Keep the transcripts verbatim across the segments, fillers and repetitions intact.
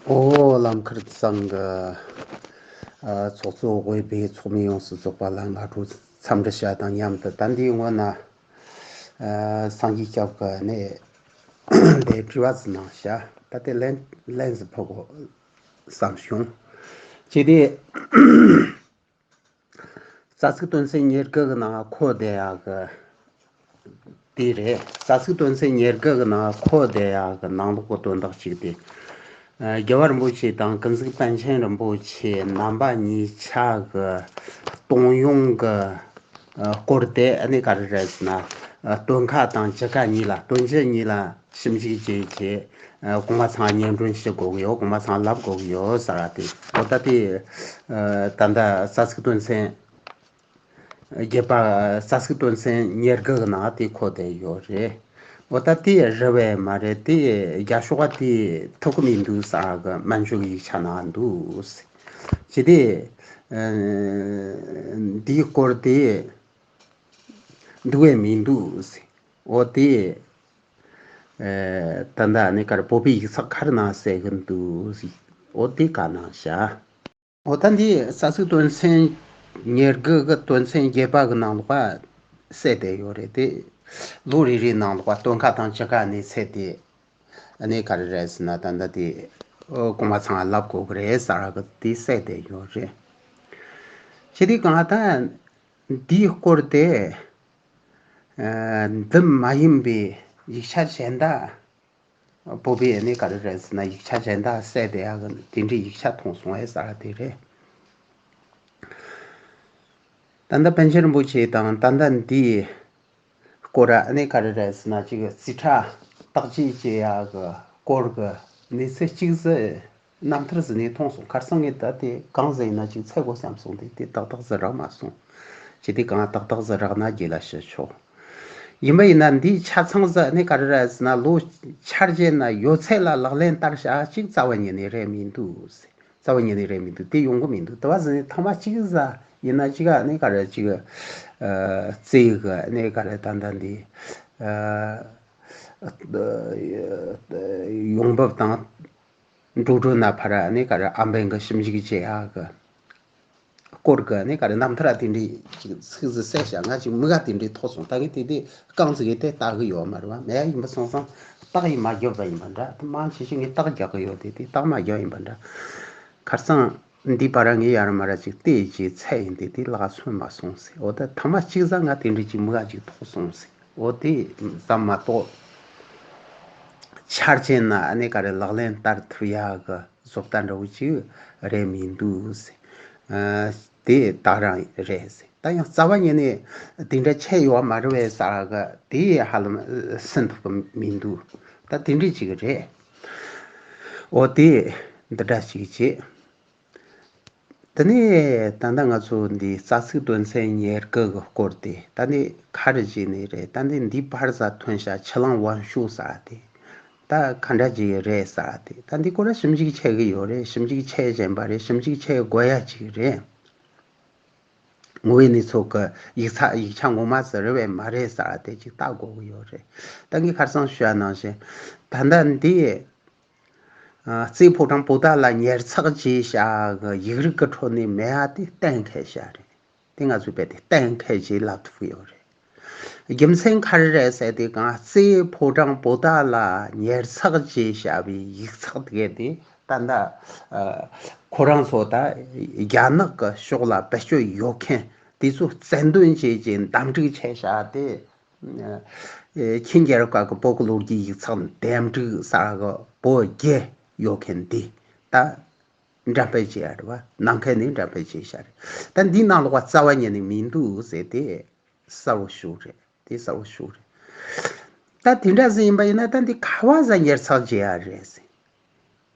ཨོ་ལམ་ཁར་ཚང་གི་ཨ་ཚོགས་གཙོ་དབུས་པའི་ཚོགས་མི་ཡོངས་སུ་རྫོགས་པ་ལ་སྔ་དྲོ་འཚམས་འདྲི་བྱ་དང་མཉམ་དུ། ད་འདིའི་སྔོན་ན་ཨ་སངས་རྒྱས་སྐྱབས་ཀྱི་ནས་དེ་དྲི་བ་ཟིག་གནང་བྱ། ད་དེ་ལན་ལན་ཟིག་ཕུལ་དགོས་བསམ་བྱུང་། ཅི་སྟེ། རྩ་ཚིག་དོན་ཚན་ཉེར་དགུ་གི་ནང་འཁོད་བསྡད་ཡག་གི་དེ་རེད། རྩ་ཚིག་དོན་ཚན་ཉེར་དགུ་གི་ནང་འཁོད་བསྡད་ཡག་གི་ནང་ལོགས་ཀྱི་དོན་དག་གཅིག་དེ། ཨ་རྒྱལ་བ་རིན་པོ་ཆེ་དང་ཀུན་གཟིགས་པཎ་ཆེན་རིན་པོ་ཆེ་རྣམ་པ་གཉིས་ཆ་གི་གཏོང་ཡོང་གི་ཨ་སྐོར་དེ་ཨ་ནི་ག་རེ་རེད་ཟེར་ན། ཨ་སྟོན་ཁ་དང་བཅུ་ཁ་གཉིས་ལ། སྟོན་བཅུ་གཉིས་ལ་ཞིབ་འཇུག་བྱས་བྱས། ཨ་གོང་མ་ཚང་སྙན་སྒྲོན་ཞུ་དགོས་ཀྱི་ཡོད། གོང་མ་ཚང་ལབ་དགོས་ཀྱི་ཡོད་ཟེར་བ་དེ། འོ་ད་དེ་ཨ་ད་ལྟ་རྩ་ཚིག་དོན་ཚན་བརྒྱད་པ། རྩ་ཚིག་དོན་ཚན་ཉེར་དགུ་གི་ནང་དེ་འཁོད་བསྡད་ཡོད་རེད། འོ་ད་དེ་རེད་པས་མ་རེད། དེ་རྒྱབ་ཕྱོགས་པ་དེ་ཐུག་གི་མི་འདུག་ཟེར་གི་སྨན་བཅོས་ཀྱི་ཡིག་ཆ་ནང་འདུག་ཟེར། ཅི་སྟེ། ཨ་འདིའི་སྐོར་དེ་འདུག་པས་མི་འདུག་ཟེར། འོ་དེ། ཨེ་ད་ལྟ་ནི་གར་བོད་པའི་ཡིག་ཚགས་ཁར་ནང་གསལ་གི་འདུག་ཟེར། འོ་དེ་ག་ནང་བཞག་འོ་ད་འདི་རྩ་ཚིག་དོན་ཚན་ཉེར་དགུ་གི་དོན་ཚན་བརྒྱད་པ་གི་ནང་ལོགས་པ་གསལ་བསྡད་ཡོད་རེད་དེ། ལོ་རེ་རེའི་ནང་ལོགས་པ་སྟོན་ཁ་དང་བཅུ་ཁ་ནས་ཚེ་དེ་ཨ་ནི་ག་རེ་རེད་ཟེར་ན། ད་ལྟ་དེ་ཨོ་གོང་མ་ཚང་ལབ་དགོས་གི་རེད་ཟེར་གི་དེ་གསལ་བསྡད་ཡོད་རེད། ཅི་སྟེ་གང་ལྟར་འདིའི་སྐོར་དེ། ཨ་འདི་མ་ཡིན་པའི་ཡིག་ཆ་གཞན་དག་བོད་པའི་ནི་ག་རེ་རེད་ཟེར་ན། ཡིག་ཆ་གཞན་དག་གསལ་བསྡད་ཡག་གི་དེ་འདྲའི་ཡིག་ཆ་མཐོང་སོང་ཨེ་ཟེར་བ་དེ་རེད། ད་ལྟ་པཎ་ཆེན་རིན་པོ་ཆེ་དང་ད་ལྟ་འདིའི་སྐོར་ཨ་ནི་ག་རེ་རེད་ཟེར་ན། ཅིག་རྩིས་ཁྲ་བརྟག་དཔྱད་བྱེད་ཡག་གི་སྐོར་གི་གནས་ཚུལ་གཅིག་ཟིག་རྣམ་ཐར་ཟིག་ནས་མཐོང་སོང་། ཁར་སང་ངས་ད་དེ་གང་ཟིག་ཡིན་ན་ཅིག་འཚོལ་དགོས་བསམ་སོང་། དེ་དེ་ཏག་ཏག་ཟིག་རག་མ་སོང་། ཅི་སྟེ་གང་ཏག་ཏག་ཟིག་རག་ན་རྗེས་ལ་ཞུ་ཆོག་ཡིན་པ་ཡིན་ན་འདིའི་ཆ་ཚང་ཟིག་ནི་ག་རེ་རེད་ཟེར་ན། ལོ་འཆར་ཅན་ན་ཡོད་ཚད་ལ་ལག་ལེན་བསྟར་བྱ་ཅིག་རྩ་བ་ཉིད་ནས་རེད་མི་འདུག་ཟེར། རྩ་བ་ཉིད་ནས་རེད་མི་འདུག་དེ་ཡོང་གི་མི་འདུག་དེ་བ་ཟེར་ནས་ཐེངས་མ་གཅིག་ཟིག་ཡིན་ན་ཅིག་ཨ་ནི་ག་རེ་ཅིག་ཨ་རྩེ་གི་ནི་ག་རེ་ད་ལྟ་འདི་ཨ་ཡོང་འབབ་དང་འགྲོ་གྲོན་ན་ཕར་ཨ་ནི་ག་རེ་ཨམ་བན་གི་ཞིབ་འཇུག་བྱེད་ཡག་གི་སྐོར་གི་ནི་ག་རེ་རྣམ་ཐར་དེ་འདྲའི་ཅིག་ཚིག་ཟིག་གསལ་བྱ། ང་ཅིག་མི་ག་དེ་འདྲའི་ཐོག་སོང་། ད་ངས་དེ་དེ་རྐང་ཚིག་གི་དེ་ལྟ་གི་ཡོད་མ་རེད་བ། མེད་ཡ་ཡིན་པ་སོང་ཙང་རྟགས་ཡིན་མ་བརྒྱབ་པ་ཡིན་པ་འདྲ། དེ་མང་ཆེ་ཤོས་ངས་རྟགས་རྒྱག་གི་ཡོད། དེ་དེ་རྟགས་མ་བརྒྱབ་ཡིན་པ་འདྲ། ཁར་སང་འདི་བར་ངས་ཡར་མར་ཅིག་བལྟས་ཅིག་ཚད་ཡིན་དེ་དེ་ལག་སོན་མ་སོང་ཟེར། འོ་ད་ཐེངས་མ་གཅིག་ཙམ་ང་དེ་འདྲའི་ཅིག་མི་ག་ཅིག་ཐོག་སོང་ཟེར། འོ་དེ་ཙམ་མ་གཏོགས་འཆར་ཅན་ན་ཨ་ནི་ག་རེ་ལག་ལེན་བསྟར་ཐུབ་ཡག་གི་བཟོ་ལྟ་འདྲ་བོ་ཅིག་རེད་མི་འདུག་ཟེར། ཨ་དེ་ད་རང་རེད་ཟེར། ད་ཡང་རྩ་བ་ཉིད་ནས་དེ་འདྲ་ཆད་ཡོད་མ་རེད་པས་ཟེར་གི་དེ་ཧ་ལམ་ཟིན་ཐུབ་ཀྱི་མི་འདུག་ད་དེ་འདྲ་ཅིག་རེད། འོ་དེ་འདི་འདྲ་ཅིག་བྱེད། དེ་ནས་ད་ལྟ་ང་ཚོ་འདི་རྩ་ཚིག་དོན་ཚན་ཉེར་དགུ་གི་སྐོར་དེ་ད་ནི་ག་རེ་བྱས་ནས་རེད། ད་ནི་འདི་ཕར་ཟ་ཐོན་ཤག་ཆུ་གླང་དབང་ཕྱུག་ཟེར་དེ་ད་ག་འདྲ་ཅིག་རེད་ཟེར་དེ། ད་འདི་སྐོར་ལ་ཞིབ་འཇུག་བྱེད་ཀྱི་ཡོད་རེད། ཞིབ་འཇུག་བྱེད་བཞིན་པ་རེད། ཞིབ་འཇུག་བྱེད་དགོས་ཡ་ཅིག་རེད། ངོ་བོའི་གནས་ཚུལ་གྱི་ཡིག་ཚགས་ཡིག་ཆ་ངོ་མ་ཟིག་རེད་པས་མ་རེད་ཟེར་དེ་ཅིག་ལྟ་དགོས་ཀྱི་ཡོད་རེད། ད་ངས་ཁར་སང་ཞུ་བ་ནང་བཞིན་ད་ལྟ་འདི། ཨ་རྩེ་ཕོ་བྲང་པོ་ཏ་ལ་ཉར་ཚགས་བྱས་བཞག་གི་ཡིག་རིགས་ཀྱི་ཁྲོད་ནས་མེད་ཡ་དེ་གཏན་འཁེལ་བཞག་རེད། དེ་ང་ཚོས་རྦད་དེ་གཏན་འཁེལ་བྱས་ལབ་ཐུབ་ཀྱི་ཡོད་རེད། རྒྱུ་མཚན་ག་རེ་རེད་ཟེར་དུས་གང་རྩེ་ཕོ་བྲང་པོ་ཏ་ལ་ཉར་ཚགས་བྱས་བཞག་པའི་ཡིག་ཚགས་དེ་གས་དེ་ད་ལྟ་ཨ་ཁོ་རང་ཚོ་ད་རྒྱ་ནག་གི་ཕྱོགས་ལ་བེད་སྤྱོད་ཡོད་མཁན་དེ་ཚོ་རྩལ་འདོན་བྱས་ཀྱི་འདམ་སྒྲིག་བྱས་བཞག་དེ། ཨེ་ཆིན་རྒྱལ་རབས་སྐབས་ཀྱི་བོད་ཀྱི་ལོ་རྒྱུས་ཡིག་ཚགས་འདེམས་སྒྲིག་ཟེར་གི་བོད་བརྒྱད་ཡོད་མཁན་འདི་ད་འགྲེམས་སྤེལ་བྱས་ཡ་རེད་བ། ནང་ཁུལ་ནས་འགྲེམས་སྤེལ་བྱས་བཞག་རེད། ད་འདིའི་ནང་ལོགས་པ་རྩ་བ་ཉིད་ནས་མི་འདུག་ཟེར་དེ་གསལ་བོ་ཞིག་རེད། དེ་གསལ་བོ་ཞིག་རེད། ད་དེ་འདྲ་ཟིག་ཡིན་པ་ཡིན་ན་ད་འདི་ག་བ་ཟ་ཉར་ཚགས་བྱས་ཡ་རེད་ཟེར།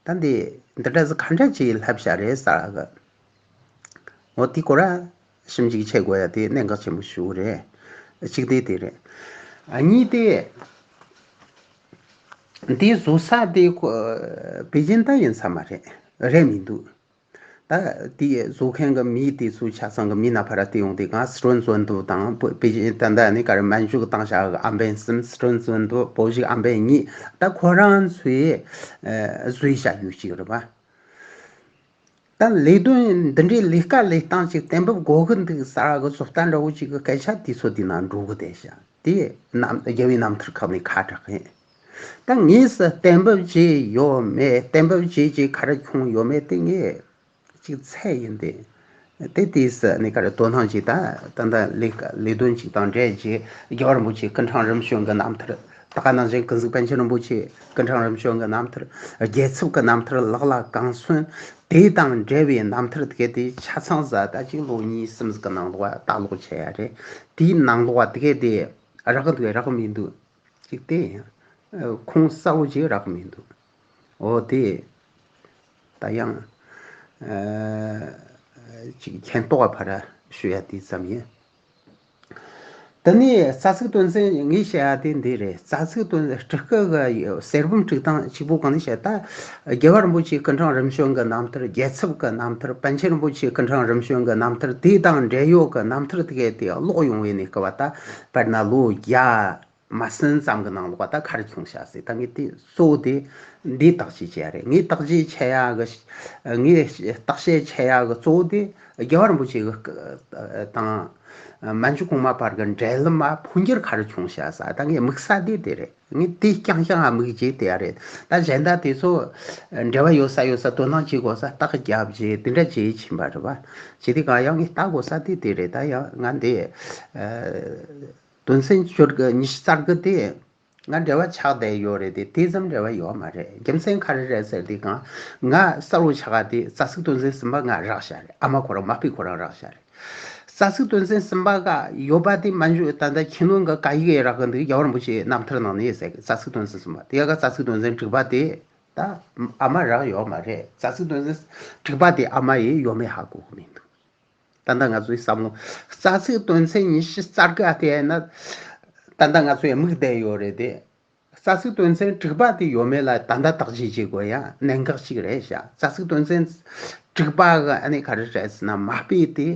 ད་འདི་འདི་འདྲ་ཟིག་ག་འདྲ་ཅིག་ལྷབ་བཞག་རེད་ཟེར་གི་འོ་དེ་སྐོར་ཞིབ་འཇུག་བྱེད་དགོས་ཡ་དེ་གནད་འགག་ཆེན་པོ་ཞིག་རེད། གཅིག་དེ་དེ་རེད། ཨ་གཉིས་དེ། འདི་བཟོ་ས་དེ་ཁོ་པེ་ཅིན་ད་ཡིན་ས་མ་རེད། རེད་མི་འདུག་ད་དེའི་བཟོ་མཁན་གྱི་མི་དེ་ཚོ་ཆ་ཚང་གི་མི་སྣ་ཕར་བལྟས་ཡོང་དུས་གང་། སི་ཁྲོན་བཙོན་དོ་དང་པེ་ཅིན། ད་ལྟ་ནི་ག་རེ་མན་ཇུ་གི་བཏང་བཞག་གི་ཨམ་བན་གསུམ། སི་ཁྲོན་བཙོན་དོ། བོད་གཞུག་ཨམ་བན་གཉིས། ད་ཁོ་རང་ཚོས་ཨ་བཟོས་བཞག་ཡོད་ཅིག་རེད་པ། ད་ལས་དོན་འདི་འདྲའི་ལས་ཀ་ལས་སྟངས་ཅིག་གཏན་འབེབས་དགོས་གི་འདུག་ཟེར་གི་བཟོ་ལྟ་འདྲ་བོ་ཅིག་གི་སྐད་ཆ་དེ་ཚོ་དེ་ནང་འགྲོ་གི་བསྡད་ཤག་དེ་རྣམ་རྒྱལ་བའི་རྣམ་ཐར་ཁག་ནས་ཁ་གྲག་གི་ཡིན། ད་ངས་སུ་གཏན་འབེབས་བྱས་ཡོད་མེད། གཏན་འབེབས་བྱས་ཀྱི་ག་རེ་བྱུང་ཡོད་མེད་དེ་ངས་ཅིག་ཚད་ཡིན་ཏེ། དེ་དུས་སུ་ནི་ག་རེ་དོ་སྣང་ཅིག་ད་ད་ལྟ་ལས་ཀ་ལས་དོན་ཅིག་དང་འབྲེལ་གྱི་རྒྱལ་བ་རིན་པོ་ཆེ་སྐུ་ཕྲེང་རིམ་བྱོན་གྱི་རྣམ་ཐར། ད་ག་ནང་བཞིན་ཀུན་གཟིགས་པཎ་ཆེན་རིན་པོ་ཆེ་སྐུ་ཕྲེང་རིམ་བྱོན་གྱི་རྣམ་ཐར། རྒྱལ་ཚབ་ཀྱི་རྣམ་ཐར་ལག་ལ་གང་སོན། དེ་དང་འབྲེལ་བའི་རྣམ་ཐར་དེ་ག་དེ་ཆ་ཚང་ཟ་ད་ཅིག་ལོ་གཉིས་གསུམ་ཟིག་གི་ནང་ལོགས་ལྟ་ཀློག་བྱས་ཡ་རེད། དེའི་ནང་ལོགས་དེ་ག་དེ་རག་གི་འདུག་རག་གི་མི་འདུག་ཅིག་དེ་ཡང་ཁུངས་གསལ་བོ་ཅིག་རག་གི་མི་འདུག་འོ་དེ་ད་ཡང་ཅིག་མཁྱེན་རྟོགས་ཕར་ཞུ་ཡ་དེ་ཙམ་ཡིན། དེ་ནས་རྩ་ཚིག་དོན་ཚན་ངས་བཤད་ཡ་དེ་འདི་རེད། རྩ་ཚིག་དོན་སྤྲུལ་སྐུ་གི་གསེར་བུམ་བསྒྲིགས་སྟངས་གཅིག་པོ་གང་ནས་བཤད། ད་རྒྱལ་བ་རིན་པོ་ཆེ་སྐུ་ཕྲེང་རིམ་བྱོན་གྱི་རྣམ་ཐར། རྒྱལ་ཚབ་ཀྱི་རྣམ་ཐར། པཎ་ཆེན་རིན་པོ་ཆེ་སྐུ་ཕྲེང་རིམ་བྱོན་གྱི་རྣམ་ཐར། དེ་དང་འབྲེལ་ཡོད་ཀྱི་རྣམ་ཐར་དེ་ག་དེ་ཀློག་ཡོང་བའི་ནས་སྐབས་བ་ད་དཔེར་ན་ལོ་བརྒྱ་མ་ཟིན་ཙམ་གྱི་ནང་ལོགས་ད་ག་རེ་བྱུང་ཤག་ཟེར། ད་ངས་དེ་གཙོ་བོ་དེ་འདི་བརྟག་དཔྱད་བྱས་ཡ་རེད། ངས་བརྟག་དཔྱད་བྱས་ཡ་གི་ངས་བརྟག་དཔྱད་བྱས་ཡ་གི་གཙོ་བོ་དེ་རྒྱལ་བ་རིན་པོ་ཆེ་གི་དང་མན་ཇུ་གོང་མ་བར་གྱི་འབྲེལ་ལམ་མ་འཕོ་འགྱུར་ག་རེ་བྱུང་ཤག་ཟེར། ད་ངས་དམིགས་ས་དེ་དེ་རེད། ངས་དེ་རྐྱང་རྐྱང་ང་དམིགས་བྱས་དེ་ཡ་རེད། ད་གཞན་དག་དེ་ཚོ་འབྲེལ་བ་ཡོད་ས་ཡོད་ས་དོ་སྣང་བྱེད་དགོས་ས་རྟགས་རྒྱབ་བྱས་དེ་འདྲ་བྱས་ཕྱིན་པ་རེད་བ། བྱས་དེ་གང་ཡང་ངས་ལྟ་དགོས་ས་དེ་དེ་རེད། ད་ཡང་ང་འདི་དོན་ཚན་བཅུ་དགུ་ཉི་ཤུ་རྩ་དགུ་དེ་ང་འབྲེལ་བ་ཆགས་བསྡད་ཡོད་རེད་དེ། དེ་ཙམ་འབྲེལ་བ་ཡོད་མ་རེད། རྒྱུ་མཚན་ག་རེ་རེད་ཟེར་དུས་གང་། ང་གསལ་བོ་ཆགས་དེ་རྩ་ཚིག་དོན་ཚན་གསུམ་པ་ང་རག་བཞག་རེད། ཨ་མ་ཁོ་རང་མ་པི་ཁོ་རང་རག་བཞག་རེད། རྩ་ཚིག་དོན་ཚན་གསུམ་པ་ག་ཡོད་པ་དེ་མན་ཇུ་ད་ལྟ་ཁྱིམ་ལུང་གི་བཀའ་ཡིག་ཡི་རག་གི་འདུག་རྒྱལ་བ་རིན་པོ་ཆེའི་རྣམ་ཐར་ནང་ནས་ཟེར་གི། རྩ་ཚིག་དོན་ཚན་གསུམ་པ་དེ་ཡ་ག་རྩ་ཚིག་དོན་ཚན་དྲུག་པ་དེ་ད་ཨ་མ་རག་ཡོད་མ་རེད། རྩ་ཚིག་དོན་ཚན་དྲུག་པ་དེ་ཨ་མ་ཡིས་ཡོད་མེད་ཧ་གོ་གི་མི་འདུག་ད་ལྟ་ང་ཚོའི་བསམ་བློ། རྩ་ཚིག་དོན་ཚན་ཉི་ཤུ་རྩ་དགུ་ཨ་དེ་ཡིན་ན། ད་ལྟ་ང་ཚོས་དམིགས་བསྡད་ཡོད་རེད་དེ། རྩ་ཚིག་དོན་ཚན་དྲུག་པ་དེ་ཡོད་མེད་ལ་ད་ལྟ་བརྟག་དཔྱད་བྱེད་དགོས་ཡ་གནད་འགག་ཅིག་རེད་ཤག་རྩ་ཚིག་དོན་ཚན་དྲུག་པ་གི་ཨ་ནི་ག་རེ་རེད་ཟེར་ན་མ་དཔེ་དེ།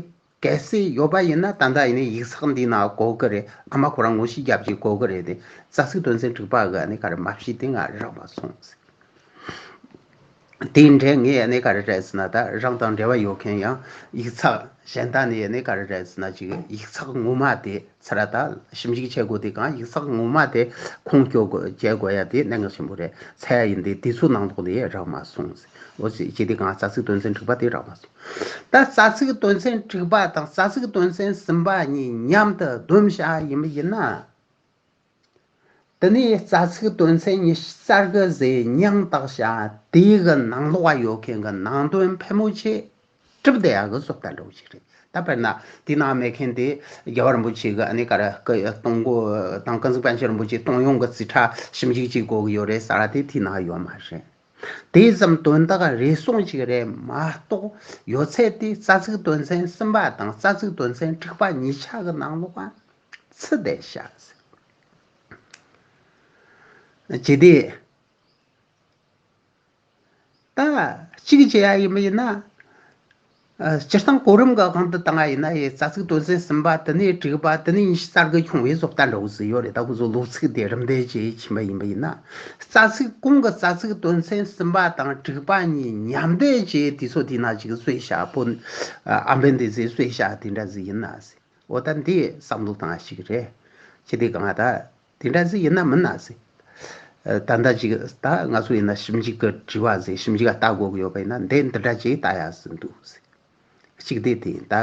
གལ་སྲིད་ཡོད་པ་ཡིན་ན་ད་ལྟ་ཡིན་ནའི་ཡིག་ཚགས་འདི་ན་གོ་གི་རེད། ཨ་མ་ཁོ་རང་ངོ་ཤེས་རྒྱབ་ཀྱི་གོ་གི་རེད་དེ། རྩ་ཚིག་དོན་ཚན་དྲུག་པ་གི་ཨ་ནི་ག་རེ་མ་དཔེ་དེ་ང་རག་མ་སོང་ཟེར། དེའི་འཕྲལ་ངས་ཨ་ནི་ག་རེ་རེད་ཟེར་ན། ད་རང་དང་འབྲེལ་བ་ཡོད་མཁན་ཡང་ཡིག་ཚགས་གཞན་དག་ནས་ཨ་ནི་ག་རེ་རེད་ཟེར་ན་ཅིག་ཡིག་ཚགས་ངོ་མ་དེ་ཚར་ད་ཞིབ་འཇུག་བྱེད་དགོས་དེ་གང་ཡིག་ཚགས་ངོ་མ་དེ་ཁུངས་སྐྱོ་དགོས་བྱེད་དགོས་ཡ་དེ་གནད་འགག་ཆེན་པོ་རེད། ཚད་ཡིན་དེ་དེ་ཚོ་ནང་ལོགས་ནས་རག་མ་སོང་ཟེར། འོ་ཅི་ཅི་དེ་གང་རྩ་ཚིག་དོན་ཚན་དྲུག་པ་དེ་རག་མ་སོང་། ད་རྩ་ཚིག་དོན་ཚན་དྲུག་པ་དང་རྩ་ཚིག་དོན་ཚན་གསུམ་པ་གཉིས་མཉམ་དུ་བསྡོམས་བྱ་ཡིན་པ་ཡིན་ན། དེ་ནས་རྩ་ཚིག་དོན་ཚན་ཉི་ཤུ་རྩ་དགུ་ཟེར་མིང་བཏགས་བྱ་དེའི་གི་ནང་ལོགས་ཡོད་མཁན་གྱི་ནང་དོན་ཕལ་མོ་ཆེ་གྲུབ་བསྡད་ཡག་གི་བཟོ་ལྟ་འདྲ་བོ་ཞིག་རེད། ད་དཔེར་ན་དེའི་ནང་མེད་མཁན་དེ་རྒྱལ་བ་རིན་པོ་ཆེ་གི་ཨ་ནི་ག་རེ་སྐུ་གཏོང་སྒོ་དང་ཀུན་གཟིགས་པཎ་ཆེན་རིན་པོ་ཆེ་གཏོང་ཡོང་གི་རྩིས་ཁྲ་ཞིབ་འཇུག་བྱེད་དགོས་ཀྱི་ཡོད་རེད་ཟེར་བ་དེ་དེའི་ནང་ཡོད་མ་རེད། དེ་ཙམ་དོན་དག་རེ་ཟུང་ཞིག་རེད་མ་གཏོགས་ཡོད་ཚད་དེ་རྩ་ཚིག་དོན་ཚན་གསུམ་པ་དང་རྩ་ཚིག་དོན་ཚན་དྲུག་པ་གཉིས་ཆ་གི་ནང་ལོགས་ཚུད་བསྡད་ཤག་ཟེར། ཇི་སྟེ། ད་གཅིག་བྱེད་ཡ་ཡིན་པ་ཡིན་ན། ཨ། སྤྱིར་བཏང་གོ་རིམ་གྱི་དབང་དུ་བཏང་བ་ཡིན་ན་ཡི་རྩ་ཚིག་དོན་ཚན་གསུམ་པ་དེ་ནས་དྲུག་པ་དེ་ནས་ཉི་ཤུ་རྩ་དགུ་ཁྱོང་བའི་བཟོ་ལྟ་འདྲ་བོ་ཟིག་ཡོད་རེད། ད་ཁོ་ཚོ་ལོ་ཚིགས་དེ་རིམ་འདེད་བྱེད་ཕྱིན་པ་ཡིན་པ་ཡིན་ན། རྩ་ཚིག་གོང་གི་རྩ་ཚིག་དོན་ཚན་གསུམ་པ་དང་དྲུག་པ་གཉིས་མཉམ་འདེད་བྱས་དུས་ཚོད་དེ་ན་ཅིག་གསོས་བཞག་པོ། ཨ། ཨམ་བན་དེ་ཟིག་གསོས་བཞག་དེ་འདྲ་ཟིག་ཡིན་ན་ཟེར། འོ་ད་འདི་བསམ་བློ་བཏང་ཞིག་རེད། ཁྱེད་དེ་གང་ད་དེ་འདྲ་ཟིག་ཡིན་ན་མིན་ན་ཟེར། ད་ལྟ་ཅིག་ད་ང་ཚོ་ཡིན་ན་ཞིབ་འཇུག་གི་དྲི་བ་ཟེར། ཞིབ་འཇུག་ལ་ལྟ་དགོས་ཀྱི་ཡོད་པ་ཡིན་ན་འདི་འདི་འདྲ་ཅིག་ལྟ་ཡ་ཟིན་འདུག་ཟེར། གཅིག་དེ་དེ་ད་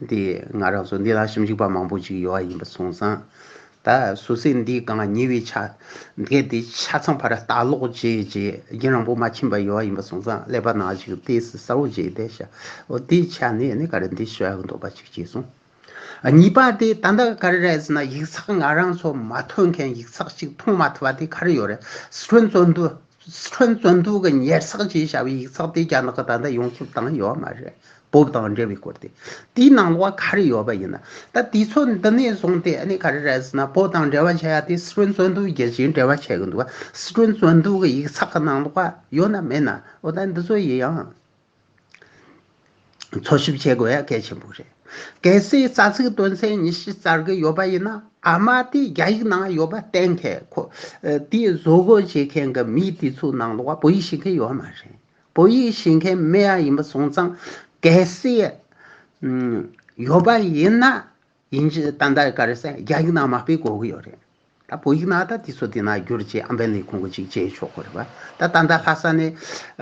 འདི་ང་རང་ཚོ་འདི་ལ་ཞིབ་འཇུག་པ་མང་པོ་ཅིག་ཡོད་པ་ཡིན་པ་སོང་ཙང་། ད་སོ་སོས་འདི་གང་ཉེ་བའི་ཆ་འདི་དེ་ཆ་ཚང་ཕར་ལྟ་ཀློག་བྱས་རྗེས་རྒྱུན་རིང་པོ་མ་ཕྱིན་པ་ཡོད་པ་ཡིན་པ་སོང་ཙང་ཀླད་པ་ནང་ཞིག་ཏོག་ཙམ་གསལ་བོ་བྱས་བསྡད་ཤག་འོ་དེའི་ཆ་ནས་ནི་ག་རེ་འདི་ཞུ་ཡག་གི་འདོད་པ་ཅིག་སྐྱེས་སོང་། གཉིས་པ་དེ་ད་ལྟ་ག་རེ་རེད་ཟེར་ན་ཡིག་ཚགས་ང་རང་ཚོ་མ་ཐོན་མཁན་ཡིག་ཚགས་ཅིག་མཐོང་མ་ཐུབ་པ་དེ་ག་རེ་ཡོད་རེད། སི་ཁྲོན་བཙོན་དུ། སི་ཁྲོན་བཙོན་དུ་གི་ཉར་ཚགས་བྱས་བཞག་པའི་ཡིག་ཚགས་དེ་རྒྱ་ནག་གི་ད་ལྟ་ཡོངས་ཁྱབ་བཏང་ཡོད་མ་རེད། བོད་དང་འབྲེལ་བའི་སྐོར་དེ། དེའི་ནང་ལོགས་ག་རེ་ཡོད་པ་ཡིན་ན། ད་དུས་ཚོད་འདི་ནས་བཟུང་སྟེ་ཨ་ནི་ག་རེ་རེད་ཟེར་ན་བོད་དང་འབྲེལ་བ་བྱེད་ཡ་དེ་སི་ཁྲོན་བཙོན་དུ་རྒྱལ་སྤྱིའི་འབྲེལ་བ་བྱེད་གི་འདུག་སི་ཁྲོན་བཙོན་དུ་གི་ཡིག་ཚགས་གི་ནང་ལོགས་ཡོད་ན་མེད་ན་འོ་ད་འདི་ཚོ་ཡི་ཡང་། འཚོལ་ཞིབ་བྱེད་དགོས་ཡ་གལ་ཆེན་པོ་རེད། གལ་སྲིད་རྩ་ཚིག་དོན་ཚན་ཉི་ཤུ་རྩ་དགུ་ཡོད་པ་ཡིན་ན། ཨ་མ་དེ་རྒྱ་ཡིག་ནང་ཡོད་པ་གཏན་འཁེལ། ཁོ་ཨ་དེ་བཟོ་བཀོད་བྱེད་མཁན་གྱི་མི་དེ་ཚོའི་ནང་ལོགས་བོད་ཡིག་ཤེས་མཁན་ཡོད་མ་རེད། བོད་ཡིག་ཤེས་མཁན་མེད་ཡ་ཡིན་པ་སོང་ཙང་། གལ་སྲིད་ཨམ་ཡོད་པ་ཡིན་ན། དབྱིན་ཇི་ད་ལྟ་ག་རེ་ཟེར། རྒྱ་ཡིག་ནང་མ་སྤེལ་དགོས་ཀྱི་ཡོད་རེད། ད་བོད་ཡིག་ནང་ད་དེ་ཚོ་དེ་ན་བསྒྱུར་བྱས་ཨམ་བན་ལས་ཁུངས་ཀྱིས་ཅིག་བྱས་ཆོག་གི་རེད་པ། ད་ད་ལྟ་ལྷ་ས་ནས་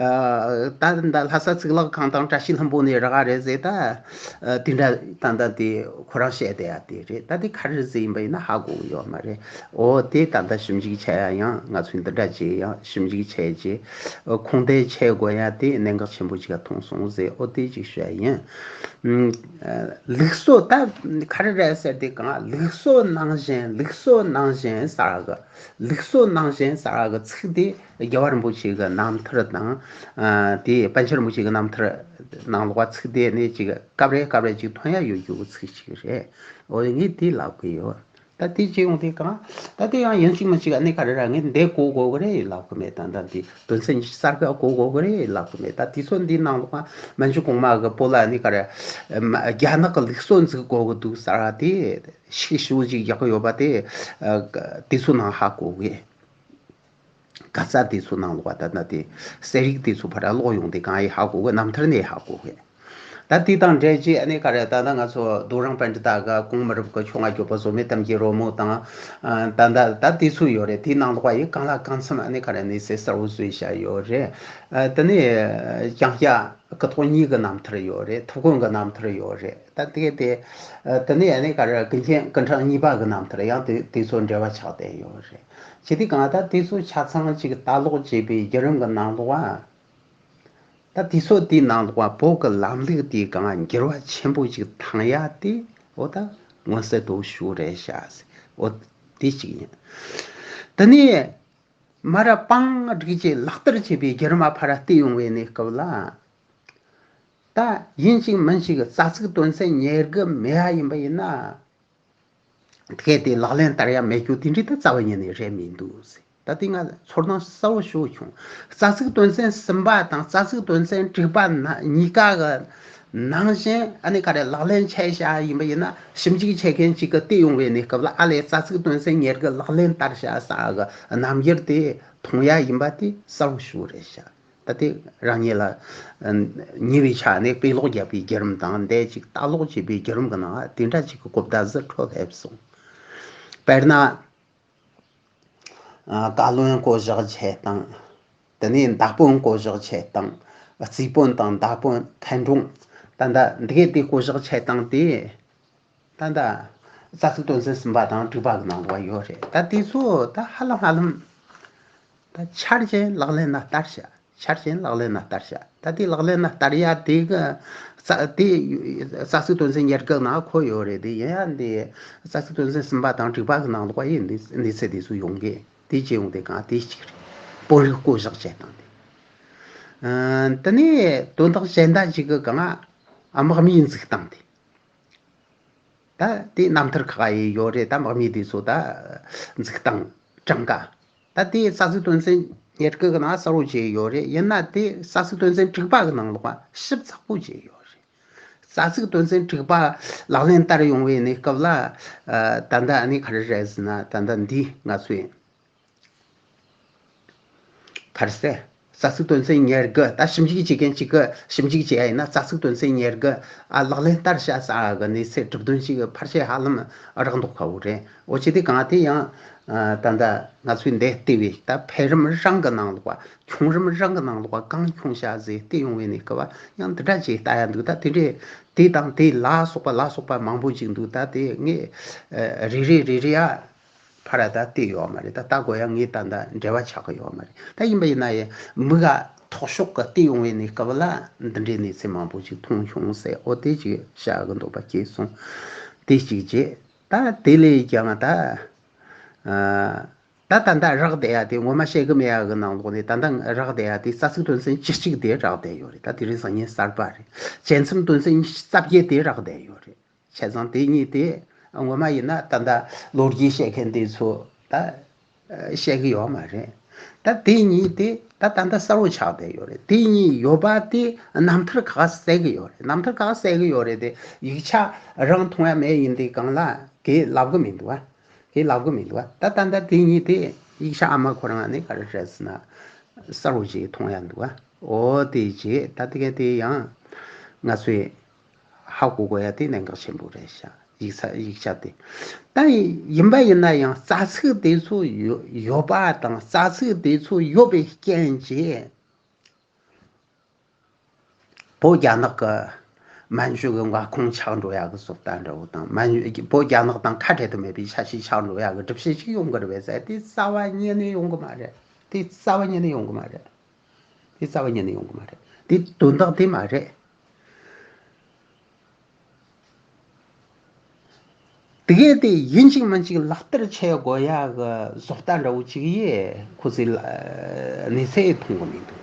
ཨ་ད་ད་ལྷ་ས་གཙུག་ལག་ཁང་དང་བཀྲ་ཤིས་ལྷུན་པོ་ནས་རག་ག་རེད་ཟེར། ད་ཨ་དེ་འདྲ་ད་ད་དེ་ཁོ་རང་བཤད་བསྡད་ཡ་དེ་རེད། ད་དེ་ག་རེ་ཟེར་ཡིན་པ་ཡིན་ན་ཧ་གོ་གི་ཡོད་མ་རེད། འོ་དེ་ད་ལྟ་ཞིབ་འཇུག་བྱས་ཡ་ཡང་། ང་ཚོས་འདི་འདྲ་བྱས་ཡང་ཞིབ་འཇུག་བྱས་རྗེས་ཁུངས་འདེད་བྱེད་དགོས་ཡ་དེ་གནད་འགག་ཆེན་པོ་ཅིག་མཐོང་སོང་ཟེར། འོ་དེ་ཅིག་བཤད་ཡིན། ཨ་ལུགས་སྲོལ་ད་ག་རེ་རེད་ཟེར་དུས་གང་། ལུགས་སྲོལ་ནང་བཞིན། ལུགས་སྲོལ་ནང་བཞིན་ཟེར་གི། ལུགས་སྲོལ་ནང་བཞིན་ཟེར་གི་ཚིག་དེ་རྒྱལ་བ་རིན་པོ་ཆེ་གི་རྣམ་ཐར་དང་། ཨ་དེ་པཎ་ཆེན་རིན་པོ་ཆེ་གི་རྣམ་ཐར་ནང་ལོགས་པ་ཚིག་དེ་ནི་ཅིག་སྐབས་རེ་སྐབས་རེ་ཅིག་ཐོན་ཡ་ཡོད་རྒྱུ་གི་ཚིག་ཅིག་རེད། འོ་ངས་དེ་ལབ་གི་ཡོད། ད་དེ་བྱེད་ཡོང་དུས་གང་། ད་དེ་ཡང་ཡིན་གཅིག་མིན་གཅིག་ཨ་ནི་ག་རེ་ར། ངས་འདི་གོ་དགོས་གི་རེད་ལབ་གི་མེད། ད་ད་དེ་དོན་ཚན་ཉི་ཤུ་རྩ་དགུ་གོ་དགོས་གི་རེད་ལབ་གི་མེད། ད་དེ་ཚོ་འདི་ནང་ལོགས་མན་ཇུ་གོང་མ་གི་བོད་ལ་ཨ་ནི་ག་རེ། མ་རྒྱ་ནག་གི་ལུགས་སྲོལ་འཛུགས་དགོས་གི་འདུག་ཟེར་བ་དེ་ཤུགས་ཞེ་པོ་ཅིག་རྒྱག་གི་ཡོད་པ་དེ། ཨ་དེ་ཚོ་ནང་ཧ་གོ་གི། ག་ས་དེ་ཚོ་ནང་ལོགས་པ་ད་ན་དེ་གསལ་རིག་དེ་ཚོ་ཕར་ཀློག་ཡོང་དུས་གང་ཡིན་ཧ་གོ་གི། རྣམ་ཐར་ནས་ཧ་གོ་གི། ད་དེ་དང་འབྲེལ་གྱི་ཨ་ནི་ག་རེ། ད་ལྟ་ང་ཚོ་རྡོ་རིང་པཎྜི་ཏ་གི་གོང་མ་རབས་ཀྱི་ཆོ་ག་བརྗོད་པ། བཟོ་མེད་གཏམ་གྱི་རོལ་མོ་དང་། ཨ་ད་ད་ད་དེ་ཚོ་ཡོད་རེད། དེའི་ནང་ལོགས་པ་ཡིན་གང་ལ་གང་འཚམ་ཨ་ནི་ག་རེ་གནས་ཚུལ་གསལ་བོ་བཟོས་བཞག་ཡོད་རེད། ཨ་དེ་ནས་ལྕང་སྐྱ་སྐུ་ཐོག་གཉིས་ཀྱི་རྣམ་ཐར་ཡོད་རེད། ཐུབ་དགོན་གྱི་རྣམ་ཐར་ཡོད་རེད། ད་དེ་ག་དེ་ཨ་དེ་ནས་ཨ་ནི་ག་རེ། ཀུན་མཁྱེན་སྐུ་ཕྲེང་གཉིས་པ་གི་རྣམ་ཐར་ཡང་དེ་དེ་ཚོ་འབྲེལ་བ་ཆགས་བསྡད་ཡོད་རེད། བྱས་དུས་གང་ད་དེ་ཚོ་ཆ་ཚང་ཅིག་ལྟ་ཀློག་བྱས་པའི་བརྒྱུད་རིམ་གྱི་ནང་ལོགས་པ། ད་དེ་ཚོ་དེའི་ནང་ལོགས་པ་བོད་ཀྱི་ལམ་ལུགས་དེའི་སྒང་འགྱུར་བ་ཆེན་པོ་ཅིག་བཏང་ཡ་དེ། འོ་ད་མངོན་གསལ་དོད་ཤོས་རེད་ཤག་ཟེར། འོ་དེ་གཅིག་ཡིན། དེ་ནས་མར་པང་བསྒྲིགས་བྱས་ལག་བསྟར་བྱས་པའི་བརྒྱུད་རིམ་མ་ཕར་བལྟས་ཡོང་བའི་གནས་སྐབས་ལ། ད་ཡིན་གཅིག་མིན་གཅིག་རྩ་ཚིག་དོན་ཚན་ཉེར་དགུ་མེད་ཡ་ཡིན་པ་ཡིན་ན། གལ་ཏེ་ལག་ལེན་བསྟར་ཡ་མེད་རྒྱུ་དེ་འདྲའི་ད་རྩ་བ་ཉིད་ནས་རེད་མི་འདུག་ཟེར། ད་དེ་ང་ཚོར་སྣང་གསལ་བོ་ཞིག་བྱུང་། རྩ་ཚིག་དོན་ཚན་གསུམ་པ་དང་རྩ་ཚིག་དོན་ཚན་དྲུག་པ་ན་གཉིས་ཀ་གི་ནང་བཞིན་ཨ་ནི་ག་རེ་ལག་ལེན་བྱས་བཞག་ཡིན་པ་ཡིན་ན། ཞིབ་འཇུག་བྱེད་མཁན་གཅིག་གིས་བལྟས་ཡོང་བའི་གནས་སྐབས་ལ། ཨ་ལས་རྩ་ཚིག་དོན་ཚན་ཉེར་དགུ་ལག་ལེན་བསྟར་བཞག་ས་གི་རྣམ་འགྱུར་དེ་མཐོང་ཡ་ཡིན་པ་དེ་གསལ་བོ་ཞིག་རེད་ཤག། ད་དེ་རང་ཉིད་ལ་ཉེ་བའི་ཆ་ནས་དཔེ་ཀློག་བརྒྱབ་པའི་བརྒྱུད་རིམ་དང་འདས་ཅིག་ལྟ་ཀློག་བྱས་པའི་བརྒྱུད་རིམ་གྱི་ནང་དེ་འདྲ་ཅིག་གི་གོ་བརྡ་ཟིག་འཕྲོད་སླེབས་སོང་། དཔེར་ན། ཨ་བཀའ་བློན་བསྐོ་གཞག་བྱེད་སྟངས། དེ་ནས་མདའ་དཔོན་བསྐོ་གཞག་བྱེད་སྟངས། རྩིས་དཔོན་དང་མདའ་དཔོན། མཁན་དྲུང་། ད་ལྟ་འདི་གའི་དེ་བསྐོ་གཞག་བྱེད་སྟངས་དེ། ད་ལྟ་རྩ་ཚིག་དོན་ཚན་གསུམ་པ་དང་དྲུག་པ་གི་ནང་ལོགས་ཡོད་རེད། ད་དེ་ཚོ་ད་ཧ་ལམ་ཧ་ལམ་ད་ཆ་རྐྱེན་ལག་ལེན་ན་བསྟར་བྱ། ཆ་རྐྱེན་ལག་ལེན་ན་བསྟར་བྱ། ད་དེ་ལག་ལེན་ན་བསྟར་ཡ་དེ་གི་རྩ་དེ་རྩ་ཚིག་དོན་ཚན་ཉེར་དགུ་ནང་འཁོད་ཡོད་རེད། དེ་ཡིན་ཡང་དེ་རྩ་ཚིག་དོན་ཚན་གསུམ་པ་དང་དྲུག་པ་གི་ནང་ལོགས་ཡིན། འདི་འདི་ཚེ་དེ་ཚོ་ཡོང་གི། དེ་བྱེད་ཡོང་དེ་གང་དེ་གཅིག་རེད། དཔོན་རིགས་བསྐོ་གཞག་བྱེད་སྟངས་དེ། ཨ་དེ་ནས་དོན་དག་གཞན་དག་ཅིག་གི་གང་དམག་མིའི་འཛུགས་སྟངས་དེ། ད་དེ་རྣམ་ཐར་ཁག་ཡི་ཡོད་རེད། ད་དམག་མི་དེ་ཚོ་ད་འཛུགས་སྟངས་གྲངས་ཀ། ད་དེ་རྩ་ཚིག་དོན་ཚན་ཉེར་དགུ་གི་ནང་གསལ་བོ་བྱས་ཡོད་རེད། ཡིན་ན་དེ་རྩ་ཚིག་དོན་ཚན་དྲུག་པ་གི་ནང་ལོགས་ཞིབ་ཚགས་པོ་བྱས་ཡོད་རེད། རྩ་ཚིག་དོན་ཚན་དྲུག་པ་ལག་ལེན་བསྟར་ཡོང་བའི་གནས་སྐབས་ལ། ཨ་ད་ལྟ་ཨ་ནི་ག་རེ་རེད་ཟེར་ན། ད་ལྟ་འདི་ང་ཚོས། ག་རེ་ཟེར། རྩ་ཚིག་དོན་ཚན་ཉེར་དགུ། ད་ཞིབ་འཇུག་བྱེད་མཁན་གཅིག་གིས་ཞིབ་འཇུག་བྱེད་ཡ་ཡིན་ན། རྩ་ཚིག་དོན་ཚན་ཉེར་དགུ་ཨ་ལག་ལེན་བསྟར་བྱ་ས་གི་གནས་ཚད་གྲུབ་དོན་ཅིག་ཕལ་ཆེར་ཧ་ལམ་རག་མདོག་ཁ་པོ་རེད། འོ་ཅི་སྟེ་གང་དེ་ཡང་ཨ་ད་ལྟ་ང་ཚོས་འདི་ལྟེ་བའི་ད་འཕེལ་རིམ་རང་གི་ནང་ལོགས་པ། ཁྱོང་རིམ་རང་གི་ནང་ལོགས་པ་གང་ཁྱོང་བྱ་ཟེར་བལྟས་ཡོང་བའི་གནས་སྐབས་ཡང་འདི་འདྲ་ཅིག་ལྟ་ཡ་འདུག། ད་དེ་འདྲའི་དེ་དང་དེ་ལ་སོགས་པ་ལ་སོགས་པ་མང་པོ་ཅིག་འདུག། ད་དེ་ངས་ཨ་རེ་རེ་རེ་རེ་ཨ། ཕར་ད་བལྟས་ཡོད་མ་རེད། ད་ལྟ་དགོས་ཡ་ངས་ད་ལྟ་འབྲེལ་བ་ཆགས་ཀྱི་ཡོད་མ་རེད། ད་ཡིན་པ་ཡིན་ན་ཡང་མིག་ག་མཐོ་ཤོས་ཀྱི་བལྟས་ཡོང་བའི་གནས་སྐབས་ལ་འདི་འདྲའི་གནས་ཚུལ་མང་པོ་ཅིག་མཐོང་བྱུང་ཟེར། འོ་དེ་ཅིག་བཤད་གི་འདོད་པ་སྐྱེས་སོང་། དེ་གཅིག་བྱས། ད་དེ་ལས་ཀྱང་ད་ཨ་ད་ད་ལྟ་རག་བསྡད་ཡ་དེ། ངོ་མ་བཤད་གི་མེད་ཡ་གི་ནང་ལོགས་ནས་ད་ལྟ་རག་བསྡད་ཡ་དེ་རྩ་ཚིག་དོན་ཚན་བཅུ་གཅིག་དེ་རག་བསྡད་ཡོད་རེད། ད་དེ་རིང་སང་ཉིན་གསར་པ་རེད། བཅད་མཚམས་དོན་ཚན་ཉི་ཤུ་རྩ་བརྒྱད་དེ་རག་བསྡད་ཡོད་རེད། བྱས་ཙང་དེ་གཉིས་དེ་ངོ་མ་ཡིན་ན་ད་ལྟ་ལོ་རྒྱུས་བཤད་མཁན་དེ་ཚོ་ད་བཤད་གི་ཡོད་མ་རེད། ད་ ད་དེ་གཉིས་དེ་ད་ད་ལྟ་གསལ་བོ་ཆགས་བསྡད་ཡོད་རེད། དེ་གཉིས་ཡོད་པ་དེ་རྣམ་ཐར་ཁག་གསལ་གི་ཡོད་རེད། རྣམ་ཐར་ཁག་གསལ་གི་ཡོད་རེད་དེ། ཡིག་ཆ་རང་མཐོང་ཡ་མེད་ཡིན་དུས་གང་ལ་གས་ལབ་གི་མི་འདུག་ཨ། གས་ལབ་གི་མི་འདུག་ཨ། ད་ད་ལྟ་དེ་གཉིས་དེ་ཡིག་ཆ་ཨ་མ་ཁོ་རང་ནས་ག་རེ་རེད་ཟེར་ན་གསལ་བོ་ཞིག་མཐོང་ཡ་འདུག་ཨ། འོ་དེ་རྗེས་ད་དེ་ག་དེ་ཡང་ང་ཚོས་ཧ་གོ་དགོས་ཡ་དེ་གནད་འགག་ཆེན་པོ་རེད་ཤག། ཡིག་ཚ་ཡིག་ཆ་དེ། ད་ཡིན་པ་ཡིན་ན་ཡང་རྩ་ཚིག་དེ་ཚོ་ཡོ་ཡོད་པ་དང་རྩ་ཚིག་དེ་ཚོ་ཡོད་པའི་རྐྱེན་གྱིས། བོད་རྒྱ་ནག་གི་མན་ཇུ་གི་མངའ་ཁོངས་ཆགས་འགྲོ་ཡ་གི་བཟོ་ལྟ་འདྲ་བོ་དང་། མན་བོད་རྒྱ་ནག་དང་ཁ་བྲལ་དུ་མེད་པའི་ཆ་ཤས་ཆགས་འགྲོ་ཡ་གི་སྒྲུབ་བྱེད་ཅིག་ཡོང་གི་རེད་པས་ཟེར། དེ་རྩ་བ་ཉིད་ནས་ཡོང་གི་མ་རེད། དེ་རྩ་བ་ཉིད་ནས་ཡོང་གི་མ་རེད། དེ་རྩ་བ་ཉིད་ནས་ཡོང་གི་མ་རེད། དེ་དོན་དག་དེ་མ་རེད། དེ་གས་དེ་ཡིན་གཅིག་མིན་གཅིག་ལག་བསྟར་བྱེད་དགོས་ཡ་གི་བཟོ་ལྟ་འདྲ་བོ་ཅིག་ཡེ་ཁོ་ཚོས་ལ་གནས་ཚད་མཐོང་གི་མི་འདུག།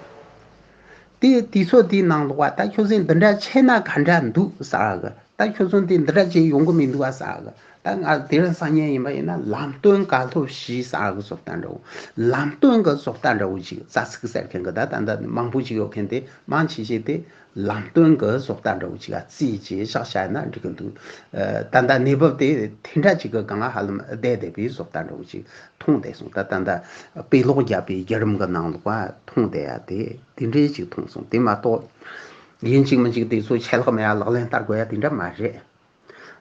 དེ་དུས་ཚོད་དེའི་ནང་ལོགས་པ་ད་ཁྱོད་ཚོས་འདི་འདྲ་བྱས་ན་ག་འདྲ་འདུག་ཟེར་གི། ད་ཁྱོད་ཚོ་འདི་འདི་འདྲ་བྱས་ཡོང་གི་མི་འདུག་ཨ་ཟེར་གི། ད་ང་དེ་རིང་སང་ཉིན་ཡིན་པ་ཡིན་ན་ལམ་སྟོན་ག་ལྷོད་ཞུས་ཟེར་གི་བཟོ་ལྟ་འདྲ་བོ། ལམ་སྟོན་གི་བཟོ་ལྟ་འདྲ་བོ་ཅིག། རྩ་ཚིག་ཟེར་མཁན་གི་ད་ད་ད་མང་པོ་ཅིག་ཡོད་མཁན་དེ་མང་ཆེ་ཤོས་དེ་ལམ་སྟོན་གི་བཟོ་ལྟ་འདྲ་བོ་ཅིག་ཨ་རྩིས་བྱས་བཞག་བཞག་ན་འགྲིག་གི་འདུག། ཨ། ད་ལྟ་གནས་བབ་དེ་དེ་འདྲ་ཅིག་གི་སྒང་ལ་ཧ་ལམ་བསྡད་བསྡད་པའི་བཟོ་ལྟ་འདྲ་བོ་ཅིག་མཐོང་བསྡད་སོང་། ད་ད་ལྟ་དཔེ་ཀློག་བརྒྱབ་པའི་བརྒྱུད་རིམ་གི་ནང་ལོགས་ལ་མཐོང་བསྡད་ཡ་དེ་དེ་འདྲའི་ཅིག་མཐོང་སོང་། དེ་མ་གཏོགས་ཡིན་གཅིག་མིན་གཅིག་དེ་ཚོ་ཆད་ལྷག་མེད་ཡ་ལག་ལེན་བསྟར་དགོས་ཡ་དེ་འདྲ་མ་རེད།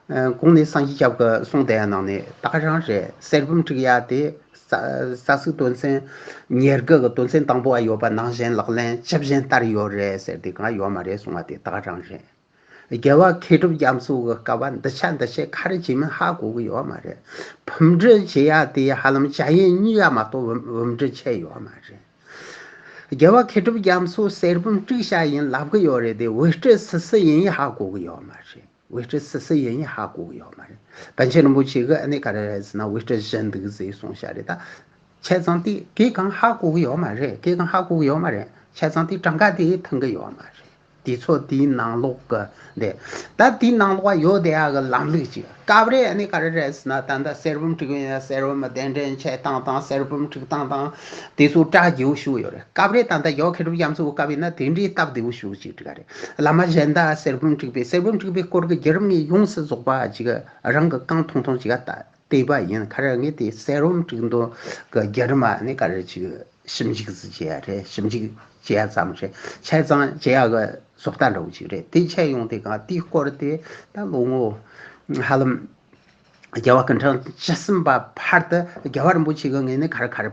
ཨ། གོང་ནས་སངས་རྒྱས་སྐྱབས་ཀྱིས་གསུངས་བསྡད་ཡ་ནང་ནས་ད་ག་རང་རེད། གསེར་བུམ་བྲིས་ཡ་དེ་རྩ་རྩ་ཚིག་དོན་ཚན་ཉེར་དགུ་གི་དོན་ཚན་དང་པོ་བ་ཡོད་པ་ནང་བཞིན་ལག་ལེན་ཇི་བཞིན་བསྟར་ཡོད་རེད་ཟེར་དེ་གང་ཡོད་མ་རེད་གསུང་བ་དེ་ད་ག་རང་རེད། རྒྱལ་བ་མཁས་གྲུབ་རྒྱ་མཚོ་གི་སྐབས་བ་འདི་ཆ་འདི་ཆ་ག་རེ་བྱས་མིན་ཧ་གོ་གི་ཡོད་མ་རེད། ཕུམ་འབྲི་བྱེད་ཡ་དེ་ཧ་ལམ་བྱ་ཡན་གཉིས་ཡ་མ་གཏོགས་བུམ་བུམ་འབྲི་ཆད་ཡོད་མ་རེད། རྒྱལ་བ་མཁས་གྲུབ་རྒྱ་མཚོ་གསེར་བུམ་བྲིས་བཞག་ཡིན་ལབ་གི་ཡོད་རེད་དེ། འོད་སྤྲུལ་སུ་སུ་ཡིན་ཡིན་ཧ་གོ་གི་ཡོད་མ་རེད། འོད་སྤྲུལ་སུ་སུ་ཡིན་ཡིན་ཧ་གོ་གི་ཡོད་མ་རེད། པཎ་ཆེན་རིན་པོ་ཆེ་གིས་ཨ་ནི་ག་རེ་རེད་ཟེར་ན་འོད་སྤྲུལ་བཞི་འདུག་ཟེར་གསུངས་བཞག་རེད་ད། བྱས་ཙང་དེ་གང་ཧ་གོ་གི་ཡོད་མ་རེད། གང་ཧ་གོ་གི་ཡོད་མ་རེད། བྱས་ཙང་དེ་གྲངས་ཀ་དེ་མཐུན་གི་ཡོད་མ་རེད། དུས་ཚོད་དེའི་ནང་ལོགས་ཀྱི་འདི། ད་དེའི་ནང་ལོགས་ཡོད་བསྡད་ཡག་གི་ལམ་ལུགས་ཅིག། སྐབས་རེ་ཨ་ནི་ག་རེ་རེད་ཟེར་ན། ད་ལྟ་གསེར་བུམ་བྲིས་ཡིན་ན་གསེར་བུམ་གདན་འདྲེན་བྱེད་སྟངས་དང་། གསེར་བུམ་བྲིས་སྟངས་དང་དེ་ཚོ་གྲ་རྒྱས་པོ་ཞིག་ཡོད་རེད། སྐབས་རེ་ད་ལྟ་རྒྱལ་བ་མཁས་གྲུབ་རྒྱ་མཚོའི་སྐབས་ཡིན་ན་དེ་འདྲའི་སྟབས་བདེ་པོ་ཞིག་ཅིག་བྲིས་ག་རེད། བླ་མ་གཞན་དག་གསེར་བུམ་བྲིས་པའི་གསེར་བུམ་བྲིས་པའི་སྐོར་གྱི་བརྒྱུད་རིམ་ནས་ཡོངས་སུ་རྫོགས་པ་ཅིག་རང་གི་རྐང་ཐུང་ཐུང་ཅིག་ལ་ལྟ། བལྟས་པ་ཡིན། ག་རེ་ངས་དེ་གསེར་བུམ་བྲིས་མདོ་གི་བརྒྱུད་རིམ་ཨ་ནི་ག་རེ་ཅིག་ཞིབ་འཇུག་ཟིག་བྱས་ཡ་རེད། ཞིབ་འཇུག་བྱས་ཡ་ཙམ་རེད། བྱས་ཙང་བྱས་ཡ་གི་བཟོ་ལྟ་འདྲ་བོ་ཅིག་རེད། དེ་བྱས་ཡོང་དུས་གང་དེའི་སྐོར་དེ་ད་ལོ་ངོ་ཧ་ལམ་རྒྱལ་བ་སྐུ་ཕྲེང་བཅུ་གསུམ་པ་བར་དུ་རྒྱལ་བ་རིན་པོ་ཆེ་གི་ངོས་ནས་ག་རེ་ག་རེ་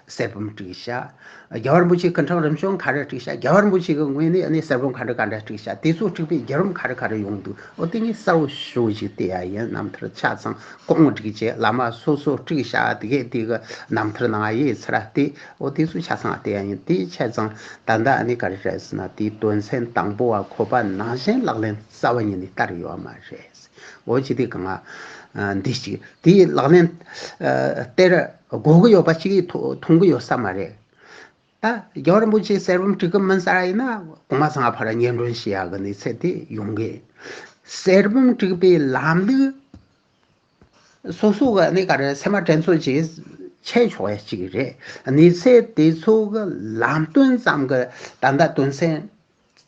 གསེར་བུམ་བྲིས་ཤག། རྒྱལ་བ་རིན་པོ་ཆེ་སྐུ་ཕྲེང་རིམ་བྱོན་ག་རེ་བྲིས་ཤག། རྒྱལ་བ་རིན་པོ་ཆེ་གི་ངོས་ནས་ཨ་ནི་གསེར་བུམ་ག་འདྲ་ག་འདྲ་བྲིས་ཤག། དེ་ཚོ་བྲིས་པའི་བརྒྱུད་རིམ་ག་རེ་ག་རེ་ཡོང་འདུག། འོ་དེ་ངས་གསལ་བོ་ཞེ་པོ་ཅིག་བལྟས་ཡ་ཡིན། རྣམ་ཐར་ཆ་ཚང་གོང་བསྒྲིགས་བྱས། བླ་མ་སོ་སོ་བྲིས་བཞག་དེ་གས་དེ་གི་རྣམ་ཐར་ནང་ཡི་ཚུར་བལྟས། འོ་དེ་ཚོ་ཆ་ཚང་བལྟས་ཡ་ཡིན། དེ་ཆ་ཚང་ད་ལྟ་ཨ་ནི་ག་རེ་རེད་ཟེར་ན། དེའི་དོན་ཚན་དང་པོ་བ་ཁོ་པ་ནང་བཞིན་ལག་ལེན་རྩ་བ་ཉིད་ནས་བསྟར་ཡོད་མ་རེད། འོ་ཅི་དེ་གང་ཨ་འདི་ཅིག་དེའི་ལག་ལེན་ཨ་བསྟར་དགོས་གི་ཡོད་པ་ཅིག་མཐོང་གི་ཡོད་ས་མ་རེད། ད་རྒྱལ་བ་རིན་པོ་ཆེ་གསེར་བུམ་བྲིས་གི་མིན་ས་ཡིན་ན་གོང་མ་ཚང་ཕར་སྙན་སྒྲོན་ཞུ་ཡག་གི་གནས་ཚད་དེ་ཡོང་གི། གསེར་བུམ་བྲིས་པའི་ལམ་ལུགས་སོ་སོ་གི་ཨ་ནི་ག་རེ་སེམས་མ་དྲན་ཚོད་ཅིག་བྱས་ཆོག་ཡ་ཅིག་རེད། གནས་ཚད་དེ་ཚོ་གི་ལམ་སྟོན་ཙམ་གི་ད་ལྟ་དོན་ཚན་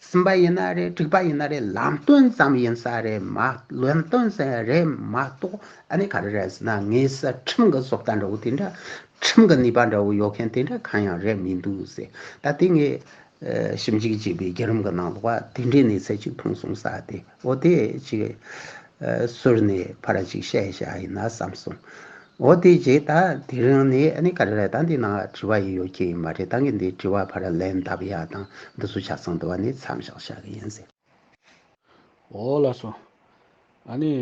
གསུམ་པ་ཡིན་ན་རེད། དྲུག་པ་ཡིན་ན་རེད། ལམ་སྟོན་ཙམ་ཡིན་ས་རེད་མ། ལམ་སྟོན་ཙམ་རེད་མ་གཏོགས་ཨ་ནི་ག་རེ་རེད་ཟེར་ན། ངེས་སུ་ཁྲིམས་ཀྱི་བཟོ་ལྟ་འདྲ་བོ་དེ་འདྲ། ཁྲིམས་ཀྱི་ནུས་པ་འདྲ་བོ་ཡོད་མཁན་དེ་འདྲ་གང་ཡང་རེད་མི་འདུག་ཟེར། ད་དེ་ངས་ཨ་ཞིབ་འཇུག་བྱས་པའི་བརྒྱུད་རིམ་གྱི་ནང་ལོགས་ལ་དེ་འདྲའི་གནས་ཚད་ཅིག་མཐོང་སོང་ས་དེ། འོ་དེ་ཅིག་ཨ་ཟུར་ནས་ཕར་ཅིག་བཤད་བཞག་ཡིན་ན་བསམ་སོང་། འོ་དེ་རྗེས་ད་དེ་རིང་ནས་ཨ་ནི་ག་རེ་རེད། ད་འདི་ནང་དྲི་བ་ཡི་ཡོད་ཀྱི་ཡིན་མ་རེད། ད་ངས་འདི་དྲི་བ་ཕར་ལན་བཏབ་ཡ་དང་འདི་ཚོ་ཆ་ཚང་འདི་བ་ནས་མཚམས་བཞག་བཞག་གི་ཡིན་ཟེར། འོ་ལགས་སོ། ཨ་ནི་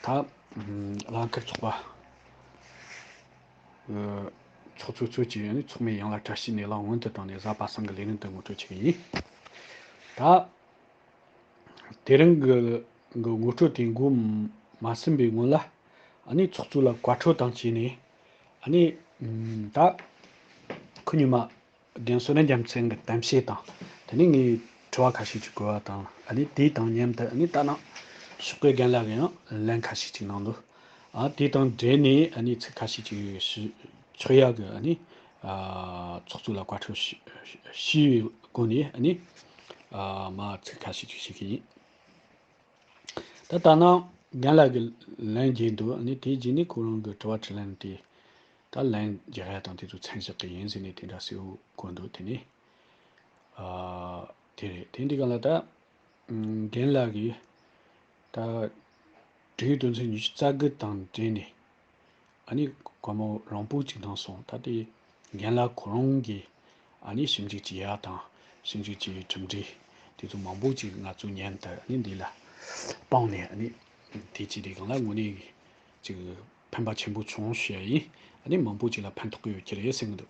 ད་ཨམ་རླངས་འཁོར་ཚོགས་པ་ཨ་ཚོགས་གཙོ་གཙོས་ཀྱི་ཨ་ནི་ཚོགས་མི་ཡོངས་ལ་བཀྲ་ཤིས་སྣེ་ལེན་སྔོན་དུ་བཏང་ནས་གཟའ་པ་སངས་ཀྱི་ལས་རིམ་དུ་ངོ་སྤྲོད་བྱེད་ཀྱི་ཡིན། ད་དེ་རིང་གི་གི་ངོ་སྤྲོད་དེ་འགོ་མ་ཟིན་པའི་སྔོན་ལ་ཨ་ནི་ཚོགས་གཙོ་ལ་བཀའ་འཁྲོལ་དང་བཅས་ནས་ཨ་ནི་ཨམ་ད་ཁོ་ཉི་མ་རྒན་བསོད་ནམས་རྒྱལ་མཚན་གྱི་གཏམ་བཤད་དང་། དེ་ནས་ངས་དྲི་བ་ཁ་ཤས་ཅིག་བཀོད་པ་དང་། ཨ་ནི་དེ་དང་མཉམ་དུ་ཨ་ནི་ད་ནང་ཕྱོགས་སྐལ་རྒན་ལགས་ཀྱིས་ཡང་ལན་ཁ་ཤས་ཅིག་གནང་འདུག། ཨ་དེ་དང་འབྲེལ་ནས་ཨ་ནི་ཚིག་ཁ་ཤས་ཅིག་ཞུ་ཆོག་ཡག་གི་ཨ་ནི་ ཨ་ཚོགས་གཙོ་ལ་བཀའ་འཁྲོལ་ཞུ་ཞུ་བའི་སྒོ་ནས་ཨ་ནི་ཨ་མ་ཚིག་ཁ་ཤས་ཅིག་བཤད་ཀྱི་ཡིན། ད་ད་ནང་རྒན་ལགས་ཀྱི་ལན་རྒྱག་འདུག་ཨ་ནི་དེའི་རྗེས་ནས་ཁོ་རང་གི་དྲི་བ་དྲིས་ལན་དེ་ད་ལན་རྒྱག་ཡ་དང་དེ་ཚོ་མཚན་བཞག་གི་ཡིན་ཟེར་ནས་དེ་འདྲ་གསལ་བོ་གོ་འདུག་དེ་ནས་ཨ་དེ་རེད། དེ་འདི་ག་ལ་ད་ཨམ་རྒན་ལགས་ཀྱིས་ད་འབྲེལ་ཡོད་དོན་ཚན་ཉི་ཤུ་རྩ་དགུ་དང་འབྲེལ་ནས་ཨ་ནི་བཀའ་མོལ་རིང་པོ་ཅིག་གནང་སོང་། ད་དེ་རྒན་ལགས་ཁོ་རང་གིས་ཨ་ནི་ཞིབ་འཇུག་བྱེད་ཡ་དང་ཞིབ་འཇུག་བྱེད་ཡའི་གྲུབ་འབྲས་དེ་ཚོ་མང་པོ་ཅིག་ང་ཚོའི་མཉམ་དུ་ཨ་ནི་འདི་ལ་སྤུངས་ནས་ཨ་ནི་དེ་ཅི་དེ་གང་ལ་དངོས་གནས་ཅིག་ཕན་པ་ཆེན་པོ་བྱུང་ཞུ་ཡ་ཡིན། ཨ་ནི་མང་པོ་ཅིག་ལ་ཕན་ཐོགས་ཀྱི་ཡོད་ཀྱི་རེད་བསམ་གྱི་འདུག་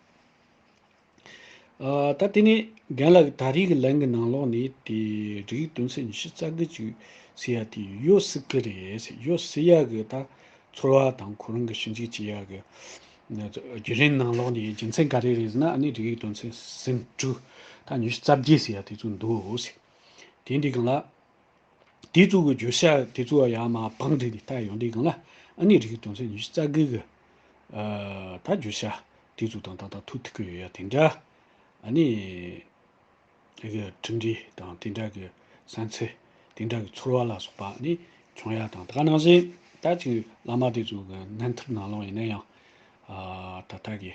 ཨ་ད་དེ་ནས་རྒན་ལགས་ཀྱི་ད་རེས་ཀྱི་ལན་གྱི་ནང་ལོགས་ནས་དེ་འབྲེལ་ཡོད་དོན་ཚན་ཉི་ཤུ་རྩ་དགུ་ཅིག་ཟེར་ཡ་དེ་ཡོད་སྲིད་ཀྱི་རེད། ཡོད་སྲིད་ཡ་གི་ད་ཚོར་བ་དང་ཁོ་རང་གི་ཞིབ་འཇུག་བྱེད་ཡ་གི་བརྒྱུད་རིམ་ནང་ལོགས་ནས་རྒྱུ་མཚན་ག་རེ་རེད་ཟེར་ན། ཨ་ནི་འབྲེལ་ཡོད་དོན་ཚན་ཟིན་དྲུག་ད་ཉི་ཤུ་རྩ་བརྒྱད་ཟེར་ཡ་དེ་ཚོ་འདུག་ཟེར། དེ་འདི་གང་ལ། དེ་ཚོ་གི་བརྗོད་བྱ་དེ་ཚོ་ཡང་མ་བང་སྒྲིག་ནས་ལྟ་ཡོང་དུས་སྒང་ལ། ཨ་ནི་རིགས་དོན་ཚན་ཉི་ཤུ་རྩ་དགུ་གི་ཨ་ད་བརྗོད་བྱ་དེ་ཚོ་དང་ད་ལྟ་ཐུག་ཐུག་གི་ཡོད་ཡ་དེ་འདྲ། ཨ་ནི་དེ་གི་གྲུབ་འབྲས་དང་དེ་འདྲ་གི་བསམ་ཚུལ། དེ་འདྲ་གི་ཚོར་བ་ལ་སོགས་པ་ཨ་ནི་བྱུང་ཡ་དང་། ད་ག་ནང་བཞིན་ད་ཅིག་བླ་མ་དེ་ཚོ་གི་རྣམ་ཐར་ནང་ལོགས་ཡིན་ན་ཡང་ཨ་ད་ལྟ་གི་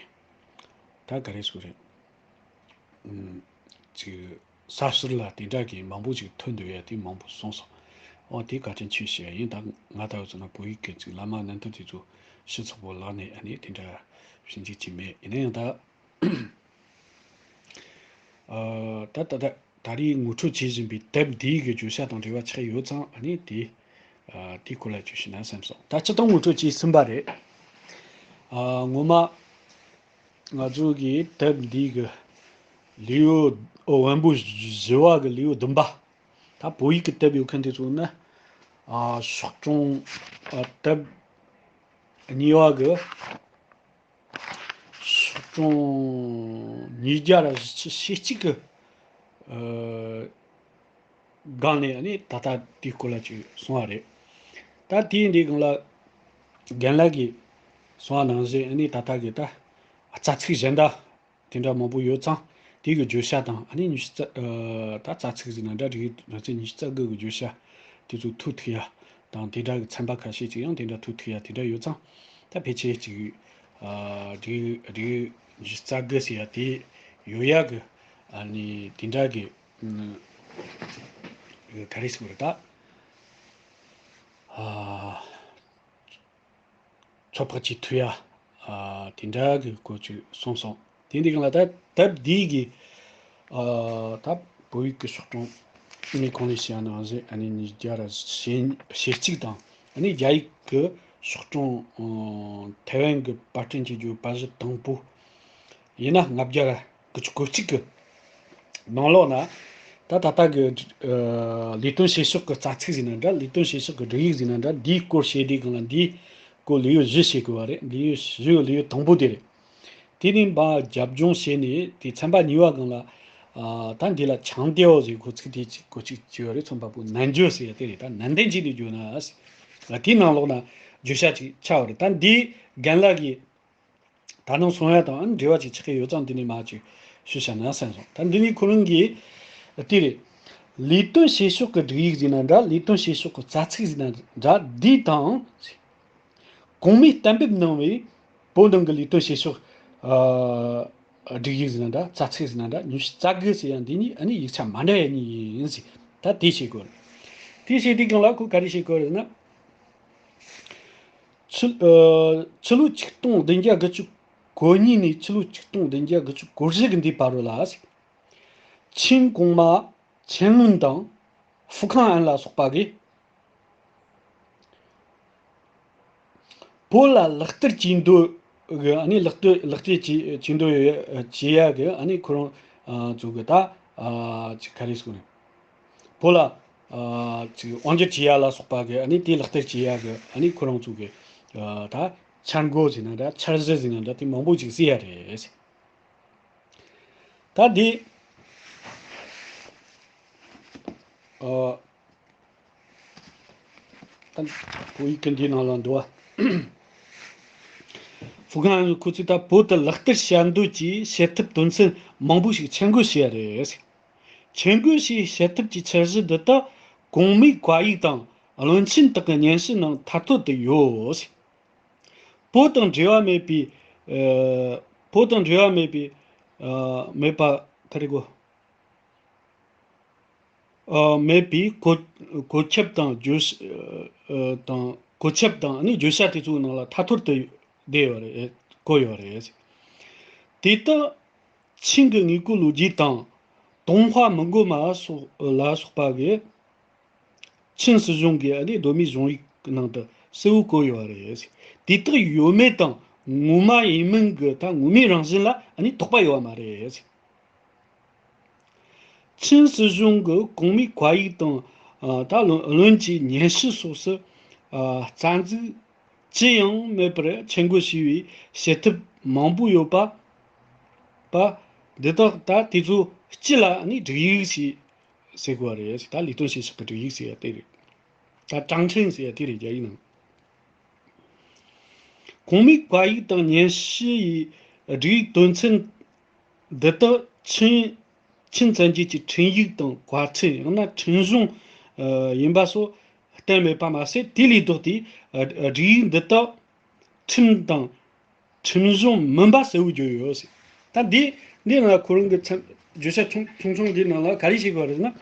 ད་ག་རེ་ཟེར་རེད། ཨུམ། ཅིག་ས་ཕྱིར་ལ་དེ་འདྲ་གི་མང་པོ་ཅིག་ཐོན་འདུག་ཡ་དེ་མང་པོ་གསུངས་སོང་། ཨོ་དེ་བཀའ་དྲིན་ཆེ་ཞུ་ཡ་ཡིན། ད་ང་ལྟ་བུ་ཚོ་ན་བོད་ཡིག་གི་ཅིག་བླ་མ་རྣམ་ཐར་དེ་ཚོ་ཞིབ་ཚགས་པོ་བཀླགས་ནས་ཨ་ནི་དེ་འདྲ་ཞིབ་འཇུག་བྱས་མེད། ཡིན་ན་ཡང་ད་ཨ་ད་ད་ད་ད་རེས་ངོ་སྤྲོད་བྱེད་བཞིན་པའི་དེབ་འདིའི་གི་བརྗོད་བྱ་དང་འབྲེལ་བ་ཆགས་ཡོད་ཙང་། ཨ་ནི་དེ་ཨ་དེའི་སྐོར་ལ་ཅིག་ཞུས་ན་བསམ་སོང་། ད་སྤྱིར་བཏང་ངོ་སྤྲོད་བྱས་ཟིན་པ་རེད། ཨ་ངོ་མ་ང་ཚོ་གི་དེབ་འདི་གི་ལེའུ་ཨོ་བོན་པོ་བཞི་བ་གི་ལེའུ་བདུན་པ། ད་བོད་ཡིག་གི་དེབ་ཡོད་མཁན་དེ་ཚོ་ནི་ཨ་ཤོག་གྲངས་ཨ་དེབ་གཉིས་པ་གི་ཤོག་གྲངས་ཉིས་བརྒྱ་ར་ཞེ་གཅིག་གི་ཨ་སྒང་ནས་ཨ་ནི་ད་ལྟ་དེའི་སྐོར་ལ་ཅིག་གསུངས་པ་རེད། ད་དེའི་འདི་སྒང་ལ་རྒན་ལགས་ཀྱིས་གསུངས་པ་ནང་བཞིན་ཨ་ནི་ད་ལྟ་གི་ད་རྩ་ཚིག་གཞན་དག་དེ་འདྲ་མང་པོ་ཡོད་ཙང་། དེའི་གི་བརྗོད་བྱ་དང་ཨ་ནི་ཉི་ཤུ་རྩ་ཨ་ད་རྩ་ཚིག་ཟེར་ན་འདྲ། རིགས་རང་ཚན་ཉི་ཤུ་རྩ་དགུ་གི་བརྗོད་བྱ་དེ་ཚོ་ཐུག་ཐུག་ཡ་དང་། དེ་འདྲ་གི་ཚན་པ་ཁ་ཤས་ཅིག་ཡང་དེ་འདྲ་ཐུག་ཐུག་ཡ་དེ་འདྲ་ཡོད་ཙང་། ད་ཕལ་ཆེར་ཅིག་ཨ་རིགས་རིགས་ཉི་ཤུ་རྩ་དགུ་ཟེར་ཡ་དེ་ཡོད་ཡ་གི་ཨ་ནི་དེ་འདྲ་གི་ཨ་ག་རེ་ཟེར་དགོས་རེད་ད། ཨ་ཚོད་དཔག་བྱེད་ཐུབ་ཡ་ཨ་དེ་འདྲ་གི་སྐོར་ཅིག་གསུངས་སོང་། དེ་འདི་གང་ལ་ད་དེབ་འདི་གི་ཨ་ད་བོད་ཡིག་གི་ཤོག་གྲངས་ངས་གོང་ལས་བཤད་ནང་བཞིན་ཨ་ནི་ཉིས་བརྒྱ་ར་ཞེ་ཞེ་གཅིག་དང་། ཨ་ནི་རྒྱ་ཡིག་གི་ཤོག་གྲངས་ཨ་ཐའེ་ཝན་གྱི་པར་སྐྲུན་བྱེད་རྒྱུ་པར་གཞི་དང་པོ་ཡིན་ན་ལྔ་བརྒྱ་ར་དགུ་བཅུ་གོ་གཅིག་གི་ནང་ལོགས་ན། ད་ད་ལྟ་གི་ཨ་ལས་དོན་བྱེད་ཕྱོགས་ཀྱི་རྩ་ཚིག་ཟེར་ན་འདྲ། ལས་དོན་བྱེད་ཕྱོགས་ཀྱི་སྒྲིག་ཡིག་ཟེར་ན་འདྲ། འདིའི་སྐོར་བཤད་དུས་སྒང་ལ་འདིའི་སྐོར་ལེའུ་བཞི་བྱེད་དགོས་པ་རེད། ལེའུ་བཞི་ལེའུ་དང་པོ་དེ་རེད། དེ་ནས་མར་རྒྱབ་ལྗོངས་བྱས་ནས་དེ་ཚན་པ་གཉིས་པ་སྒང་ལ་ཨ་ད་འདི་ལ་强调ཟེར་འགོ་ཚུགས་དེ་གཅིག་གོ་གཅིག་བྱས་པ་རེད། ཚན་པ་པོ་ནན་བརྗོད་ཟེར་ཡ་དེ་རེད། ད་ནན་ཏན་བྱས་ནས་བརྗོད་ན་ཨ་དེའི་ནང་ལོགས་ན་བརྗོད་བྱ་ཅིག་ཆགས་པ་རེད། ད་འདི་རྒན་ལགས་ཀྱིས་ད་ནང་གསུང་ཡ་དང་འབྲེལ་བ་ཅིག་ཆགས་ཀྱི་ཡོད་ཙང་། འདི་ནས་མར་ཅིག་ཞུས་བཞག་ན་བསམ་སོང་། ད་འདི་ནས་ཁོ་རང་གིས་དེ་རེད། ལས་དོན་བྱེད་ཕྱོགས་ཀྱི་སྒྲིག་ཡིག་ཟེར་ན་འདྲ། ལས་དོན་བྱེད་ཕྱོགས་ཀྱི་རྩ་ཚིག་ཟེར་ན་འདྲ། འདི་དང་གོང་མས་གཏན་འབེབས་གནང་བའི་བོད་ནང་གི་ལས་དོན་བྱེད་ཕྱོགས་ཨ་སྒྲིག་ཡིག་ཟེར་ན་འདྲ། རྩ་ཚིག་ཟེར་ན་འདྲ། ཉི་ཤུ་རྩ་དགུ་ཟེར་ཡ་འདི་གཉིས་ཨ་ནི་ཡིག་ཆ་མ་འདྲ་ཡ་གཉིས་ཡིན་ཟེར། ད་དེ་བྱེད་དགོས་རེད། དེ་བྱེད་དུས་སྒང་ལ་ཁོས་ག་རེ་བྱེད་དགོས་རེད་ཟེར་ན། ཕྱི་ཨ་ཕྱི་ལོ་ཆིག་སྟོང་བདུན་བརྒྱ་དགུ་བཅུ་གོ་གཉིས་ནས་ཕྱི་ལོ་ཆིག་སྟོང་བདུན་བརྒྱ་དགུ་བཅུ་གོ་བཞི་གི་འདིའི་བར་རུ་ལ། ཆིང་གོང་མ་ཆན་ལུན་དང་ཧྥུ་ཁང་ཨན་ལ་སོགས་པ་གིས་བོད་ལ་ལག་བསྟར་བྱེད་འདོད་གི། ཨ་ནི་ལག་བསྟར་ལག་བསྟར་བྱེད་བྱེད་འདོད་ཡོད་བྱེད་ཡ་གི། ཨ་ནི་ཁོ་རང་ཨ་ཚོ་གི་ད་ཨ་ཅིག་ག་རེ་ཟེར་དགོས་རེད། བོད་ལ་ཨ་ཅིག་དབང་སྒྱུར་བྱེད་ཡ་ལ་སོགས་པ་གི། ཨ་ནི་དེ་ལག་བསྟར་བྱེད་ཡ་གི། ཨ་ནི་ཁོ་རང་ཚོ་གི་ཨ་ད་འཆར་འགོད་ཟེར་ན་འདྲ། འཆར་གཞི་ཟེར་ན་འདྲ། དེ་མང་པོ་ཅིག་བརྩི་ཡ་རེད། ད་འདི་ཨ་ད་བོད་ཡིག་གི་འདིའི་ནང་ལ་འདུག་བ། ཧྥུ་ཁང་ཡང་ཁོ་ཚོས་ད་བོད་དུ་ལག་བསྟར་བྱ་འདོད་ཀྱི་བྱེད་ཐབས་དོན་ཚན་མང་པོ་ཞིག་ཆེད་འགོད་བྱས་རེད། ཆེད་འགོད་བྱས་བྱེད་ཐབས་ཀྱི་འཆར་གཞི་འདི་དག་གོང་མའི་བཀའ་ཡིག་དང་བློན་ཆེན་དག་གི་སྙན་ཞུ་ནང་མཐར་ཐུག་ཏུ་ཡོད། བོད་དང་འབྲེལ་བ་མེད་པའི། ཨ། བོད་དང་འབྲེལ་བ་མེད་པའི། ཨ། མེད་པ་ག་རེ་གོ། ཨ། མེད་པའི་གོ་གོ་ཁྱབ་དང་བརྗོད། ཨ། དང་གོ་ཁྱབ་དང་ནི་བརྗོད་བྱ་དེ་ཚོའི་ནང་ལ་ཐ་ཐོར་དུ་བསྡད་ཡོད་རེད། བཀོད་ཡོད་རེད། དེ་དག་ཆིང་གི་དངོས་པོའི་ལོ་རྒྱུས་དང་ཏུང་ཧྭ་མི་རྒོད་མ་སོགས་ལ་སོགས་པ་གི་ཆིན་སྲིད་གཞུང་གི་ཨ་ནི་གདོད་མའི་གཞུང་ཡིག་ནང་དུ་གསལ་བོ་བཀོད་ཡོད་རེད། དེ་དག་ཡོད་མེད་དང་ངོ་མ་ཡིན་མིན་གྱི་ད་ངོ་མའི་རང་བཞིན་ལ་ཨ་ནི་དོགས་པ་ཡོད་པ་མ་རེད། ཆིན་སྲིད་གཞུང་གི་གོང་མའི་བཀའ་ཡིག་དང་། ཨ། ད་བློན་བློན་གྱི་སྙན་ཞུ་སོགས་སུ། ཨ། རྩ་འཛུགས་ཅི་ཡང་མེད་པར་ཆེད་འགོད་བྱས་པའི་བྱེད་ཐབས་མང་པོ་ཡོད་པ། པ། འདི་དག་ད་དེ་ཚོ་སྤྱི་ལ་ནི་སྒྲིག་ཡིག་ཞེས་ཟེར་དགོས་པ་རེད། ད་ལས་དོན་བྱེད་ཕྱོགས་ཀྱི་སྒྲིག་ཡིག་ཟེར་ཡ་དེ་རེད། ད་ཀྲང་ཁྲེང་ཟེར་ཡ་དེ་རེད། རྒྱ་ཡིག་ནང་། གོང་མའི་བཀའ་ཡིག་དང་སྙན་ཞུ་ཡི་སྒྲིག་ཡིག་དོན་ཚན་འདི་དག་ཆིན། ཆིན་བཙན་རྒྱལ་གྱི་ཁྲིམས་ཡིག་དང་བཀའ་ཁྲིམས། ཡང་ན་ཁྲིམས་གཞུང་། ཨ། ཡིན་པ་སོགས་གཏན་མེད་པ་མ་ཟད། དེ་ལས་ལྡོག་སྟེ། ཨ། སྒྲིག་ཡིག་འདི་དག་ཁྲིམས་དང་ཁྲིམས་གཞུང་མིན་པ་གསལ་བོ་བརྗོད་ཡོད་ཟེར། ད་འདི་འདི་ནང་ཁོ་རང་གི་མཚན་བརྗོད་བྱ་ཆུང་ཆུང་ཆུང་འདི་ནང་ལ་ག་རེ་བཤད་དགོས་རེད་ན།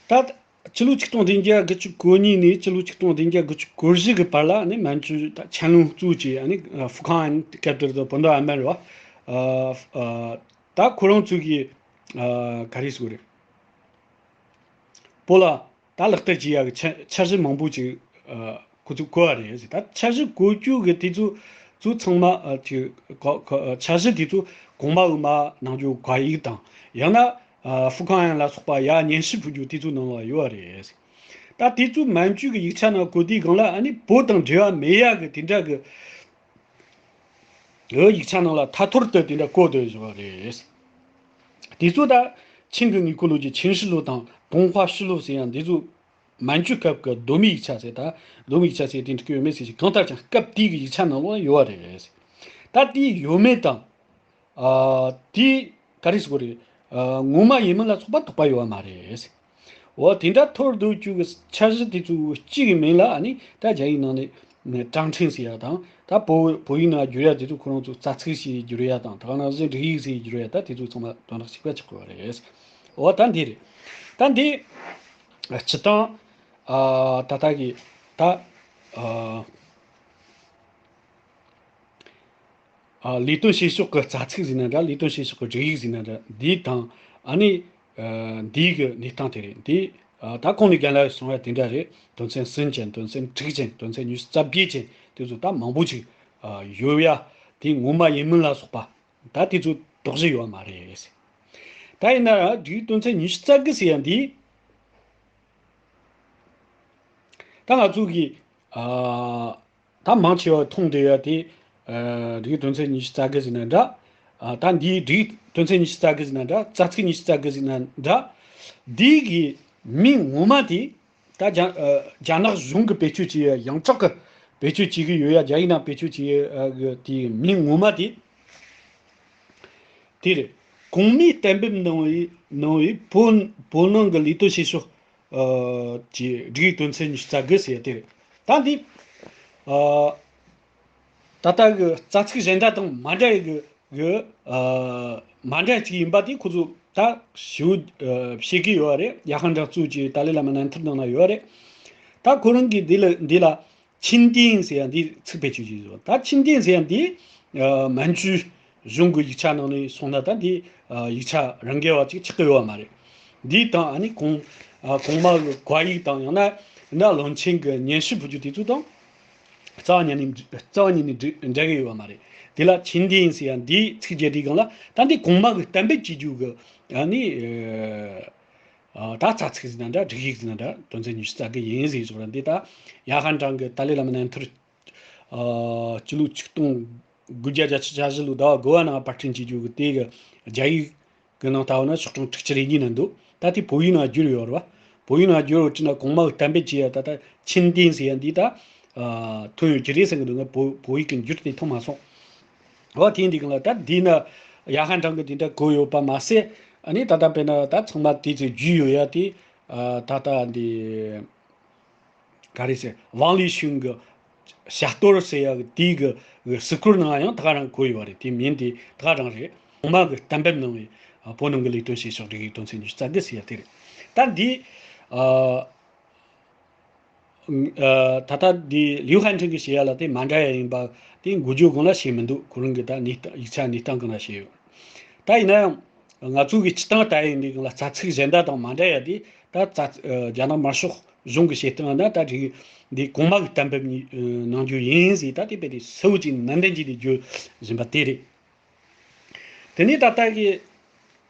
ད་ཕྱི་ལོ་ཆིག་སྟོང་བདུན་བརྒྱ་དགུ་བཅུ་གོ་གཉིས་ནས་ཕྱི་ལོ་ཆིག་སྟོང་བདུན་བརྒྱ་དགུ་བཅུ་གོ་བཞི་གི་བར་ལ་ནི་མན་ཇུ་ད་ཆན་ལུང་གཙོས་ཀྱི་ཨ་ནི་ཧྥུ་ཁང་ཨན་སྐབས་དེར་དུ་བོད་མདོ་ཨན་མན་རེད་བ། ཨ། ཨ། ད་ཁོ་རང་ཚོས་ཀྱི། ཨ། ག་རེ་ཟེར་དགོས་རེད། བོད་ལ་ད་ལག་བསྟར་བྱེད་ཡག་གི་འཆར་འཆར་གཞི་མང་པོ་ཅིག་ཨ། ཁོ་ཚོས་བཀོད་པ་རེད་ཟེར། ད་འཆར་གཞི་བཀོད་རྒྱུ་གི་དེ་ཚོ་ཚོ་ཚང་མ། ཨ། ཅིག་གོ་གོ་འཆར་གཞི་དེ་ཚོ་གོང་མ་འོག་མ་གནང་རྒྱུ་བཀའ་ཡིག་དང་ཡང་ན། ཨ། ཧྥུ་ཁང་ཨན་ལ་སོགས་པ་ཡར་སྙན་ཞུ་ཕུལ་རྒྱུ་དེ་ཚོ་ནང་ལ་ཡོད་པ་རེད་ཟེར། ད་དེ་ཚོ་མན་ཇུ་གི་ཡིག་ཆ་ནང་བཀོད་དུས་སྒང་ལ་ཨ་ནི་བོད་དང་འབྲེལ་བ་མེད་ཡག་གི་དེ་འདྲ་གི། འོ། ཡིག་ཆ་ནང་ལ་ཐ་ཐོར་དུ་དེ་འདྲ་བཀོད་སྡོད་བཞག་པ་རེད། དེ་ཚོ་ད་ཆིང་གི་དངོས་པོའི་ལོ་རྒྱུས་ཆིང་ཧྲི་ལོ་དང་ཏུང་ཧྭ་ཧྲི་ལོ་ཟེར་ཡང་འདི་ཚོ་མན་ཇུ་སྐབས་ཀྱི་གདོད་མའི་ཡིག་ཆ་ཟེར། ད་གདོད་མའི་ཡིག་ཆ་ཟེར་དེ་འགྲིག་གི་ཡོད་མེད་ཟེར་ཞིག་གང་ལྟར་ཀྱང་སྐབས་དེའི་གི་ཡིག་ཆ་ནང་ལོགས་ཡོད་པ་རེད། ད་དེ་ཡོད་མེད་དང་། ཨ། དེ་ག་རེ་ཟེར་དགོས་རེད། ཨ། ངོ་མ་ཡིན་མིན་ལ་སོགས་པ་དོགས་པ་ཡོད་པ་མ་རེད། འོ། དེ་འདྲ་ཐོར་འདུག་རྒྱུ་གི་འཆར་གཞི་དེ་ཚོ་གཅིག་གི་མིང་ལ་ཨ་ནི་ད་རྒྱ་ཡིག་ནང་ནས་ཀྲང་ཁྲིན་ཟེར་ཡ་དང་། ད་བོད་བོད་ཡིག་ནང་བསྒྱུར་ཡ་དེ་ཚོ་ཁོ་རང་ཚོ་རྩ་ཚིག་ཞེས་བསྒྱུར་ཡ་དང་། ད་ག་ནང་བཞིན་སྒྲིག་ཡིག་ཟེར་བསྒྱུར་ཡ། ད་དེ་ཚོ་ཚང་མ་དོན་དག་གཅིག་པ་ཆགས་དགོས་པ་རེད། འོ། ད་འདི་རེད། ད་འདི་སྤྱིར་བཏང་། ཨ། ད་ལྟ་གི་ད། ཨ། ཨ། ལས་དོན་བྱེད་ཕྱོགས་ཀྱི་རྩ་ཚིག་ཟེར་ན་འདྲ། ལས་དོན་བྱེད་ཕྱོགས་ཀྱི་སྒྲིག་ཡིག་ཟེར་ན་འདྲ། འདི་དང་ཨ་ནི། ཨ། འདིའི་གི་གནས་སྟངས་དེ་རེད། འདི། ཨ། ད་གོང་ནས་རྒན་ལགས་གསུངས་པ་དེ་འདྲ་རེད། དོན་ཚན་གསུམ་ཅན། དོན་ཚན་དྲུག་ཅན། དོན་ཚན་ཉི་ཤུ་རྩ་བརྒྱད་ཅན་དེ་ཚོ་ད་མང་པོ་ཅིག་ཨ། ཡོད་ཡ། དེ་ངོ་མ་ཡིན་མིན་ལ་སོགས་པ་ད་དེ་ཚོ་དོགས་གཞི་ཡོད་མ་རེད། ད་ཡིན་ན་སྒྲིག་ཡིག་དོན་ཚན་ཉི་ཤུ་རྩ་དགུ་ཟེར་ཡ་འདི། ད་ང་ཚོ་གི། ཨ། ད་མང་ཆེ་བ་མཐོང་བསྡད་ཡ་དེ། ཨ། སྒྲིག་དོན་ཚན་ཉི་ཤུ་རྩ་དགུ་ཟེར་ན་འདྲ། ཨ། ད་འདིའི་སྒྲིག་དོན་ཚན་ཉི་ཤུ་རྩ་དགུ་ཟེར་ན་འདྲ། རྩ་ཚིག་ཉི་ཤུ་རྩ་དགུ་ཟེར་ན་འདྲ། འདི་གི་མིང་ངོ་མ་དེ། ད་རྒྱ། ཨ། རྒྱ་ནག་གཞུང་གིས་བེད་སྤྱོད་བྱེད་ཡ། ཡང་ཁྱབ་ཀྱིས་བེད་སྤྱོད་བྱེད་ཀྱི་ཡོད་ཡ། རྒྱ་ཡིག་ནང་བེད་སྤྱོད་བྱེད་ཡ་གི་དེའི་མིང་ངོ་མ་དེ། དེ་རེད། གོང་མའི་གཏན་འབེབས་གནང་བའི་གནང་བའི་བོད་བོད་ནང་གི་ལས་དོན་བྱེད་ཕྱོགས། ཨ། ཀྱི་སྒྲིག་ཡིག་དོན་ཚན་ཉི་ཤུ་རྩ་དགུ་ཟེར་ཡ་དེ་རེད། ད་འདི། ཨ། ད་ལྟ་གི་རྩ་ཚིག་གཞན་དག་དང་མ་འདྲ་བའི་གི་གི། ཨ། མ་འདྲ་ཅིག་ཡིན་པ་དེ་ཁོ་ཚོ་ད་ཞིབ། ཨ། བཤད་ཀྱི་ཡོད་རེད། ཡ་ཧན་ཀྲང་གཙོས་ཀྱི་ཏཱ་ལའི་བླ་མ་རྣམ་ཐར་ནང་ན་ཡོད་རེད། ད་ཁོ་རང་གིས་འདི་ལ་འདི་ལ། ཆིན་ཏིན་ཟེར་ཡ་འདི་ཚིག་བེད་སྤྱོད་བྱས་ཡོད། ད་ཆིན་ཏིན་ཟེར་ཡ་འདི། ཨ། མན་ཇུ་གཞུང་གི་ཡིག་ཆ་ནང་ནས་སོང་ན་ད་འདི། ཨ། ཡིག་ཆ་རང་འགལ་བ་ཅིག་ཆགས་ཀྱི་ཡོད་པ་མ་རེད། འདི་དང་ཨ་ནི་གོང་། ཨ། གོང་མ་གི་བཀའ་ཡིག་དང་ཡང་ན་ཡང་ན་བློན་ཆེན་གྱི་སྙན་ཞུ་ཕུལ་རྒྱུ་དེ་ཚོ་དང་རྩ་བ་ཉིད་ནས་རྩ་བ་ཉིད་ནས་འབྲེལ་འབྲེལ་གྱི་ཡོད་པ་མ་རེད། དེ་ལ་ཆིན་ཏིན་ཟེར་ཡ་འདི་ཚིག་བརྒྱད་འདིའི་སྒང་ལ་ད་འདི་གོང་མ་གི་གཏན་འབེབས་བྱེད་རྒྱུ་གི་ཨ་ནི། ཨ། ད་རྩ་ཚིག་ཟེར་ན་འདྲ། སྒྲིག་ཡིག་ཟེར་ན་འདྲ། དོན་ཚན་ཉི་ཤུ་རྩ་དགུ་ཡིན་ཟེར་བཞག་ར། འདི་ད་ཡ་ཧན་ཀྲང་གི་ཏཱ་ལའི་བླ་མ་རྣམ་ཐར། ཨ། སྤྱི་ལོ་ཆིག་སྟོང་དགུ་བརྒྱ་བརྒྱད་ཅུ་གྱ་བཞི་ལོ་ཟླ་བ་དགུ་བ་ནང་པར་སྐྲུན་བྱེད་རྒྱུ་གི་དེ་གི་རྒྱ་ཡིག་གི་ནང་ལྟ་བུ་ན་ཤོག་གྲངས་དྲུག་ཅུ་རེ་གཉིས་ན་འདུག་ད་དེ་བོད་ཡིག་ནང་བསྒྱུར་ཡོད་རེད་བ། བོད་ཡིག་ནང་བསྒྱུར་ཡོད་དུས་ན་གོང་མ་གི་གཏན་འབེབས་བྱས་ཡ་ད་ད་ཆིན་ཏིན་ཟེར་ཡ་འདི་ད། ཨ་ཐོན་ཡོད་ཀྱི་རེད་བསམ་གི་འདུག་ང་བོད་བོད་ཡིག་གི་འགྱུར་དེ་མཐོང་མ་སོང་། འོ་དེ་འདི་གང་ལ་ད་འདི་ན་ཡ་ཧན་ཀྲང་གི་འདི་འདྲ་གོ་ཡོད་པ་མ་ཟད། ཨ་ནི་ད་ལྟ་དཔེར་ན་ད་ཚང་མ་དེ་ཚོས་བརྒྱུད་ཡོད་ཡ་དེ། ཨ་ད་ལྟ་འདི་ག་རེ་ཟེར་ཝང་ལི་ཤུན་གི་ཞྭ་གཏོར་ཟེར་ཡ་གི་དེའི་གི་གི་སི་ཁུར་ནང་ཡང་ད་ག་རང་གོ་ཡོད་པ་རེད། དེ་མིན་དེ་ད་ག་རང་རེད། གོང་མ་གི་གཏན་འབེབས་གནང་བའི་ཨ་བོད་ནང་གི་ལས་དོན་བྱེད་ཕྱོགས་སྒྲིག་ཡིག་དོན་ཚན་ཉི་ཤུ་རྩ་དགུ་ཟེར་ཡ་དེ་རེད། ད་འདི་ཨ། ཨ་ད་ལྟ་འདི་ལིའུ་ཧན་ཁྲིན་གྱིས་བཤད་ཡ་ལ་དེ་མ་འདྲ་ཡ་ཡིན་པ་དེ་འགོ་བརྗོད་གང་ལ་བཤད་མི་འདུག་ཁོ་རང་གི་ད་གནས་སྟངས་ཡིག་ཆ་གནས་སྟངས་གང་ལ་བཤད་ཡོད། ད་ཡིན་ན་ཡང་ང་ཚོ་གི་སྤྱི་བཏང་ལྟ་ཡིན་འདི་གང་ལ་རྩ་ཚིག་གཞན་དག་དང་མ་འདྲ་ཡ་དེ་ད་རྩ་ཨ་རྒྱ་ནག་དམར་ཤོག་གཞུང་གི་བཤད་སྟངས་ན་ད་རིག་འདི་གོང་མ་གི་གཏན་འབེབས་ཉིད་ཨ་གནང་རྒྱུ་ཡིན་ཟེར། ད་དེ་དཔེ་དེ་གསལ་བོ་ཅིག་ནན་ཏན་ཅིག་དེ་བརྗོད་བཞིན་པ་དེ་རེད། དེ་ནས་ད་ལྟ་གི་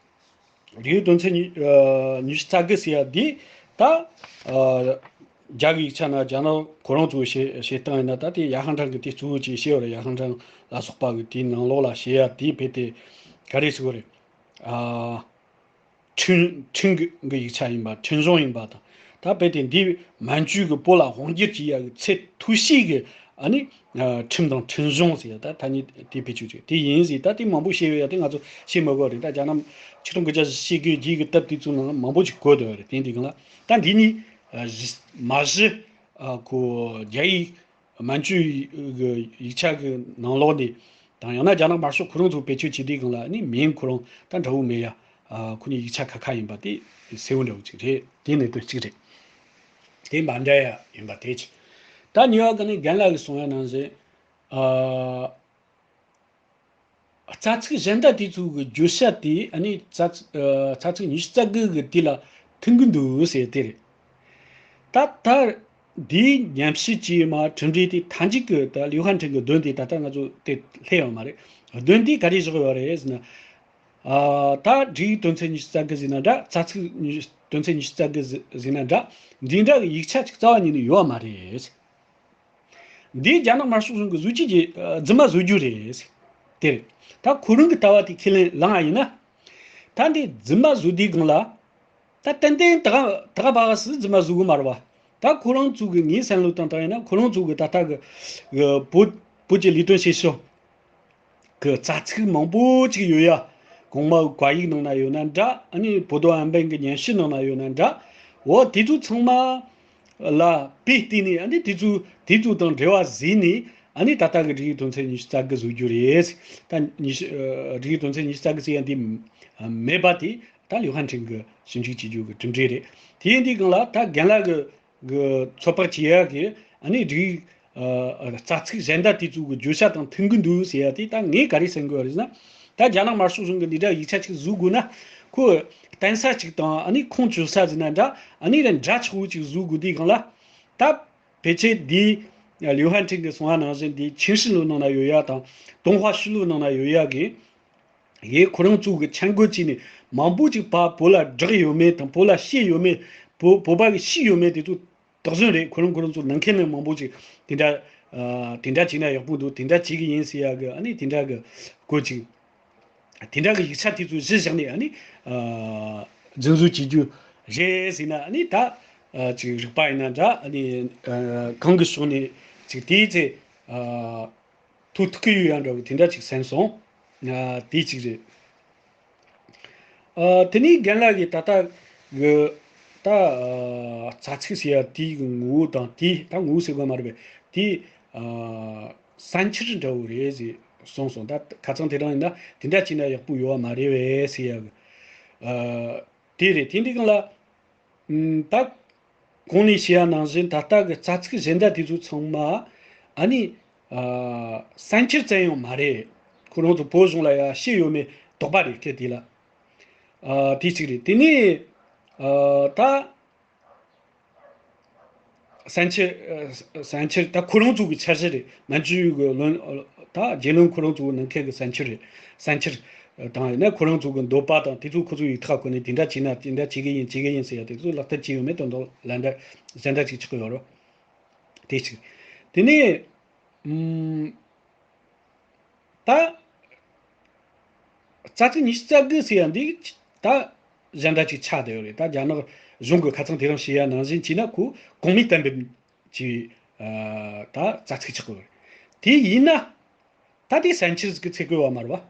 རིགས་དོན་ཚན་ཉི་ཨ་ཉི་ཤུ་རྩ་དགུ་ཟེར་ཡ་འདི་ད་ཨ་རྒྱ་གི་ཡིག་ཆ་ན་རྒྱ་ནག་ཁོ་རང་ཚོའི་བཤད་བཤད་སྟངས་ཡིན་ན་ད་དེ་ཡ་ཧན་ཀྲང་གི་དེ་གཙོ་བོ་ཅིག་བཤད་ཡོད་རེད། ཡ་ཧན་ཀྲང་ལ་སོགས་པ་གི་དེའི་ནང་ལོགས་ལ་བཤད་ཡ་དེ་དཔེ་དེ་ག་རེ་ཟེར་དགོས་རེད། ཨ་ཁྲིན་ཁྲིན་གི་གི་ཡིག་ཆ་ཡིན་པ་ཁྲིན་གཞུང་ཡིན་པ་དང་། ད་དཔེ་དེ་འདི་མན་ཇུ་གི་བོད་ལ་དབང་སྒྱུར་བྱེད་ཡ་གི་ཚད་མཐོ་ཤོས་གི་ཨ་ནི་ཨ་ཁྲིམས་དང་ཁྲིམས་གཞུང་ཟེར་ཡ་ད་ཐ་སྙད་དེ་བེད་སྤྱོད་བྱས་དེ་ཡིན་ཟེར། ད་དེ་མང་པོ་བཤད་ཡོད་ཡ་དེ་ང་ཚོ་བཤད་མི་དགོས་རེད། ད་རྒྱ་ནག་ཆིག་སྟོང་དགུ་བརྒྱ་བཞི་བཅུ་ཞེ་དགུ་རྗེས་ཀྱི་སྟབས་དེ་ཚོ་ནང་མང་པོ་ཞིག་གོ་བསྡད་ཡོད་རེད། དེ་འདི་གང་ལ་ད་འདི་གཉིས་ཨ་གཞི་མ་གཞི་ཨ་ཁོ་རྒྱ་ཡིག་མན་ཇུའི་གི་ཡིག་ཆ་གི་ནང་ལོགས་ནས་དང་ཡང་ན་རྒྱ་ནག་དམར་ཤོག་ཁོ་རང་ཚོ་བེད་སྤྱོད་བྱེད་དུས་སྒང་ལ་ནི་མིང་ཁོ་རང་ད་འདྲ་བོ་མེད་ཡ། ཨ་ཁོ་གཉིས་ཡིག་ཆ་ཁ་ཁ་ཡིན་པ་དེ་གསལ་བོ་འདྲ་བོ་ཅིག་རེད། དེ་གནད་དོན་གཅིག་རེད། དེ་མ་འདྲ་ཡ་ཡིན་པ་དེ་ཅིག་ད་གཉིས་པ་ག་ནི་རྒན་ལགས་ཀྱིས་གསུངས་ཡ་ནང་བཞིན་ཨ། རྩ་ཚིག་གཞན་དག་དེ་ཚོ་གི་བརྗོད་བྱ་དེ་ཨ་ནི་རྩ་ཚིག་ཨ་རྩ་ཚིག་ཉི་ཤུ་རྩ་དགུ་གི་དེ་ལ་མཐུན་གི་འདུག་ཟེར་དེ་རེད། ད་ལྟ་འདིའི་ཉམས་ཞིབ་བྱས་མ་གྲུབ་འབྲས་དེ་མཐའ་མཇུག་གི་ད་ལིའུ་ཧན་ཁྲིན་གི་དོན་དེ་ད་ལྟ་ང་ཚོ་དེ་སླེབས་ཡོད་མ་རེད། དོན་དེ་ག་རེ་བཞག་ཡོད་རེད་ཟེར་ན། ཨ་ད་སྒྲིག་ཡིག་དོན་ཚན་ཉི་ཤུ་རྩ་དགུ་ཟེར་ན་འདྲ། རྩ་ཚིག་ཉི་དོན་ཚན་ཉི་ཤུ་རྩ་དགུ་ཟེར་ན་འདྲ། འདི་འདྲ་གི་ཡིག་ཆ་ཅིག་རྩ་བ་ཉིད་ནས་ཡོད་མ་རེད། འདི་རྒྱ་ནག་དམར་ཤོག་གཞུང་གིས་བཟོ་བཅོས་ཀྱི་ཨ་རྫུན་མ་བཟོ་རྒྱུ་རེད། དེ་རེད། ད་ཁོ་རང་གི་ལྟ་བ་དེ་ཁས་ལེན་ལངས་ཡིན་ན། ད་འདི་རྫུན་མ་བཟོ་དུས་སྒང་ལ། ད་ཏན་ཏན་ད་ག་ད་ག་བ་ག་སི་རྫུན་མ་བཟོ་གི་མ་རེད་བ། ད་ཁོ་རང་ཚོ་གི་ངའི་བསམ་བློ་བཏང་སྟངས་ཡིན་ན་ཁོ་རང་ཚོ་གི་ད་ལྟ་གི་གི་བོད་བོད་ཀྱི་ལས་དོན་བྱེད་ཕྱོགས་གི་རྩ་ཚིག་མང་པོ་ཅིག་ཡོད་ཡ། གོང་མ་བཀའ་ཡིག་ནང་ན་ཡོད་ན་འདྲ། ཨ་ནི་བོད་དོན་ཨན་པན་གི་སྙན་ཞུ་ནང་ན་ཡོད་ན་འདྲ། འོ་དེ་ཚོ་ཚང་མ་ལ་དཔེ་བལྟས་ནས་ཨ་ནི་དེ་ཚོ་དེ་ཚོ་དང་འབྲེལ་བ་བཟོས་ནས་ཨ་ནི་ད་ལྟ་གི་སྒྲིག་ཡིག་དོན་ཚན་ཉི་ཤུ་རྩ་དགུ་བཟོ་རྒྱུ་རེད། ད་ཉི་ཤུ་ཨ་སྒྲིག་ཡིག་དོན་ཚན་ཉི་ཤུ་རྩ་དགུ་ཟེར་ཡ་འདི་མེད་པ་དེ་ད་ལིའུ་ཧན་ཁྲིན་གི་ཞིབ་འཇུག་བྱེད་རྒྱུ་གི་གྲུབ་འབྲས་རེད། དེ་ཡིན་དུས་སྒང་ལ་ད་རྒན་ལགས་གི་གི་ཚོད་དཔག་བྱེད་ཡག་གི་ཨ་ནི་སྒྲིག་ཨ་རྩ་ཚིག་གཞན་དག་དེ་ཚོ་གི་བརྗོད་བྱ་དང་མཐུན་གི་འདུག་ཟེར་ཡ་དེ་ད་ངས་ག་རེ་གསུང་གི་ཡོད་རེད་ཟེར་ན། ད་རྒྱ་ནག་དམར་ཤོག་གཞུང་གི་འདི་འདྲ་ཡིག་ཆ་ཅིག་བཟོ་དགོས་ན་ཁོ་བརྟེན་ས་ཅིག་དང་ཨ་ནི་ཁུངས་བཅོལ་ས་ཟེར་ན་འདྲ། ཨ་ནི་ར་འདྲ་ཆགས་པོ་ཅིག་བཟོ་དགོས་དུས་སྒང་ལ། ད་ཕལ་ཆེར་འདི་ལིའུ་ཧན་ཁྲིན་གི་གསུང་བ་ནང་བཞིན་འདི་ཆིན་ཧྲི་ལུའུ་ནང་ན་ཡོད་ཡ་དང་ཏུང་ཧྭ་ཤུ་ལུའུ་ནང་ན་ཡོད་ཡ་གི་ཡེ་ཁོ་རང་ཚོ་གི་འཆར་འགོད་བྱས་ནས་མང་པོ་ཅིག་ཕར་བོད་ལ་བསྒྲགས་ཡོད་མེད་དང་བོད་ལ་བཤད་ཡོད་མེད། བོད་བོད་པ་གི་ཤེས་ཡོད་མེད་དེ་ཚོ་དོགས་ཟོན་རེད། ཁོ་རང་ཁོ་རང་ཚོ་ནང་ཁུལ་ནས་མང་པོ་ཅིག་དེ་འདྲ་ཨ་དེ་འདྲ་བྱས་ན་ཡག་པོ་འདུག་དེ་འདྲ་བྱེད་གི་ཡིན་ཟེར་ཡ་གི་ཨ་ནི་དེ་འདྲ་གི་སྐོར་ཅིག་དེ་འདྲ་གི་ཡིག་ཆ་དེ་ཚོ་གཞི་བཞག་ནས་ཨ་ནི་ཨ་རྫུན་བཟོ་བྱེད་རྒྱུ་རེད་ཟེར་ན་ཨ་ནི་ད་ཨ་ཅིག་རིག་པ་ཡིན་ན་འདྲ། ཨ་ནི་ཨ་གང་གི་ཕྱོགས་ནས་ཅིག་དེའི་ཚེ་ཨ། ཐུག་ཐུག་གི་ཡོད་ཡ་འདྲ་བོ་དེ་འདྲ་ཅིག་སེམས་སོང་། ཨ་དེ་གཅིག་རེད། ཨ་དེ་ནས་རྒན་ལགས་ཀྱིས་ད་ལྟ་གི་ད་ཨ་རྩ་ཚིག་ཟེར་ཡ་དེའི་གི་ངོ་བོ་དང་དེ་ད་ངོ་བོ་ཟེར་དགོས་མ་རེད་པས། དེ་ཨ་བསམ་འཆར་འདྲ་བོ་རེད་ཟེར་གསུངས་སོང་། ད་ཁ་སང་དེ་རིང་ཡིན་ན་དེ་འདྲ་བྱས་ན་ཡག་པོ་ཡོད་བ་མ་རེད་པས་ཟེར་ཡ་གི་ཨ་དེ་རེད། དེ་འདི་གང་ལ། ཨུམ། ད་གོང་ནས་བཤད་ཡ་ནང་བཞིན་ད་ལྟ་གི་རྩ་ཚིག་གཞན་དག་དེ་ཚོ་ཚང་མ་ཨ་ནི་ཨ་བསམ་འཆར་ཙམ་ཡང་མ་རེད། ཁོ་རང་ཚོ་བོད་གཞུང་ལ་ཡ་བཤད་ཡོད་མེད་དོགས་པ་རེད། སྐད་དེ་ལ་ཨ་དེ་གཅིག་རེད། དེ་ནས་ཨ་ད་བསམ་འཆར་ཨ་བསམ་འཆར་ད་ཁོ་རང་ཚོ་གི་འཆར་གཞི་རེད། མན་ཇུ་གི་ལོན་ད་རྒྱལ་བློན་ཁོ་རང་ཚོ་གི་ནང་ཁུལ་གི་བསམ་འཆར་རེད། བསམ་འཆར། དང་ཡིན་ན་ཁོ་རང་ཚོ་གི་འདོད་པ་དང་དེ་ཚོ་ཁོ་ཚོ་ཡིག་ཐག་བཀོད་ནས་དེ་འདྲ་བྱས་ན་དེ་འདྲ་བྱེད་གི་ཡིན་བྱེད་གི་ཡིན་ཟེར་ཡ་དེ་ཚོ་ལག་བསྟར་བྱས་ཡོད་མེད་དོན་དག་ལ་འདྲ་གཞན་འདྲ་ཅིག་ཆགས་ཀྱི་ཡོད་རེད། དེ་གཅིག་དེ་ནས་ཨུམ། ད་རྩ་ཚིག་ཉི་ཤུ་རྩ་དགུ་ཟེར་ཡ་འདི་ད་གཞན་འདྲ་ཅིག་ཆགས་བསྡད་ཡོད་རེད། ད་རྒྱ་ནག་གཞུང་གི་ཁ་སང་དེ་རིང་བཤད་ཡ་ནང་བཞིན་བྱས་ན་ཁོ་གོང་མའི་གཏན་འབེབས་ཀྱི་ ད་རྩ་ཚིག་ཆགས་དགོས་རེད། དེ་ཡིན་ན། ད་དེ་སན་ཆེར་གྱི་ཚེ་བཀོད་པ་མ་རེད་བ།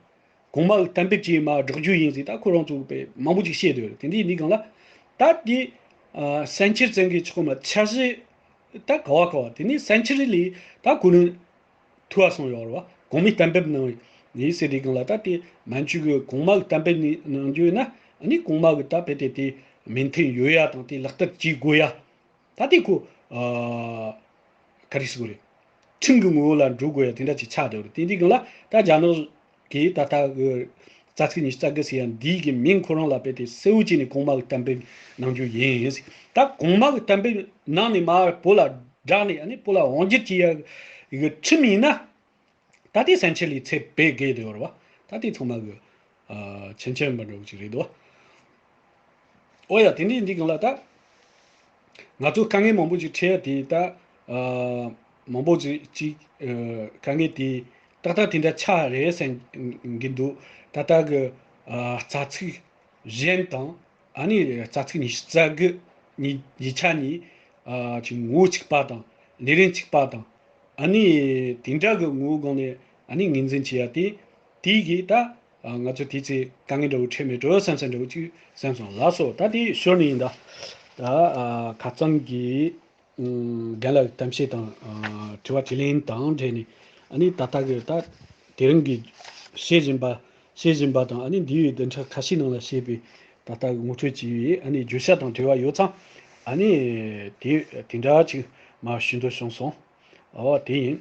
གོང་མ་གི་གཏན་འབེབས་ཀྱིས་མ་བསྒྲགས་རྒྱུ་ཡིན་ཟེར་ད་ཁོ་རང་ཚོ་དཔེ་མང་པོ་ཅིག་བཤད་འདུག་དེ་འདྲའི་འདི་སྒང་ལ། ད་དེ་སན་ཆེར་ཙམ་གྱི་ཆགས་མ་འཆར་གཞི་ད་ག་བ་ག་བ་དེ་ནས་སན་ཆེར་ལས་ད་གོ་ནས་ཐུ་བ་སོང་ཡོད་རེད་བ། གོང་མའི་གཏན་འབེབས་གནང་ཡིན་ཟེར་དེ་སྒང་ལ། ད་དེ་མན་ཇུ་གི་གོང་མ་གི་གཏན་འབེབས་ནས་གནང་རྒྱུ་ཡིན་ན། ཨ་ནི་གོང་མ་གི་ད་དཔེ་དེ་དེ་མོས་མཐུན་ཡོད་ཡ་དང་དེ་ལག་བསྟར་བྱེད་དགོས་ཡ། ད་དེ་ཁོ། ཨ། ག་རེ་ཟེར་དགོས་རེད། ཁྲིམས་ཀྱི་ངོ་བོ་ལ་འགྲོ་དགོས་ཡ་དེ་འདྲ་ཅིག་ཆགས་བསྡད་ཡོད་རེད། དེ་འདི་སྒང་ལ་ད་རྒྱ་ནག་གིས་ད་ལྟ་གི་རྩ་ཚིག་ཉི་ཤུ་རྩ་དགུ་ཟེར་ཡ་འདིའི་གི་མིང་ཁོ་རང་ལ་དཔེ་དེ་གསལ་བོ་བྱས་ནས་གོང་མ་གི་གཏན་འབེབས་གནང་རྒྱུ་ཡིན། ད་གོང་མ་གི་གཏན་འབེབས་གནང་ནས་མར་བོད་ལ་བསྒྲགས་ནས། ཨ་ནི་བོད་ལ་དབང་སྒྱུར་བྱེད་ཡ་གི་ཁྲིམས་ཡིན་ན། ད་ལྟའི་སན་ཆེར་ལས་ཚེ་བེད་དགོས་དེ་ཡོད་རེད་བ། ད་ལྟའི་ཚང་མ་གི་ཨ་ཆེན་ཆེན་མ་འགྲོ་གི་ཅིག་རེད་དོ། ཨོ་ཡ། དེ་འདྲའི་འདི་སྒང་ལ་ད་ང་ཚོ་དཀའ་ངལ་མང་པོ་ཅིག་འཕྲད་ཡ་དེ། ད་ཨ་མང་པོ་ཅིག་ཅིག་ཨ་དཀའ་ངལ་དེ་ཏག་ཏག་དེ་འདྲ་ཆགས་རེད་བསམ་གི་འདུག་ད་ལྟ་གི་ཨ་རྩ་ཚིག་གཞན་དང་། ཨ་ནི་རྩ་ཚིག་ཉི་ཤུ་རྩ་དགུ་ཉིས་ཉིས་ཆ་གཉིས་ཨ་ཅིག་ངོ་བོ་གཅིག་པ་དང་ལས་རིམ་གཅིག་པ་དང་། ཨ་ནི་དེ་འདྲ་གི་ངོ་བོའི་སྒང་ནས་ཨ་ནི་ངོས་འཛིན་བྱེད་ཡ་དེ། དེའི་གི་ད་ང་ཚོ་དེ་ཚེ་དཀའ་ངལ་འདྲ་བོ་འཕྲད་མེད་འགྲོ་བསམ་བསམ་འདྲ་བོ་ཅིག་བསམ་སོང་ལགས་སོ། ད་དེ་ཞོར་ནས་ཡིན་ད། ད་ཨ་ཁ་རྩང་གི་ཨུམ་རྒན་ལགས་གཏམ་བཤད་དང་ཨ་དྲི་བ་དྲིས་ལན་དང་འབྲེལ་ནས། ཨ་ནི་ད་ལྟ་གི་ད་དེ་རིང་གི་བཤད་བཞིན་པ་བཤད་བཞིན་པ་དང་། ཨ་ནི་འདི་ཡི་བདུན་ཕྲག་ཁ་ཤས་ནང་ལ་བཤད་པའི་ད་ལྟ་གི་ངོ་སྤྲོད་ཀྱི་ཨ་ནི་བརྗོད་བྱ་དང་འབྲེལ་བ་ཡོད་ཙང་། ཨ་ནི་དེ་དེ་འདྲ་ཅིག་མར་ཞུ་འདོད་བྱུང་སོང་། ཨོ་དེ་ཡིན།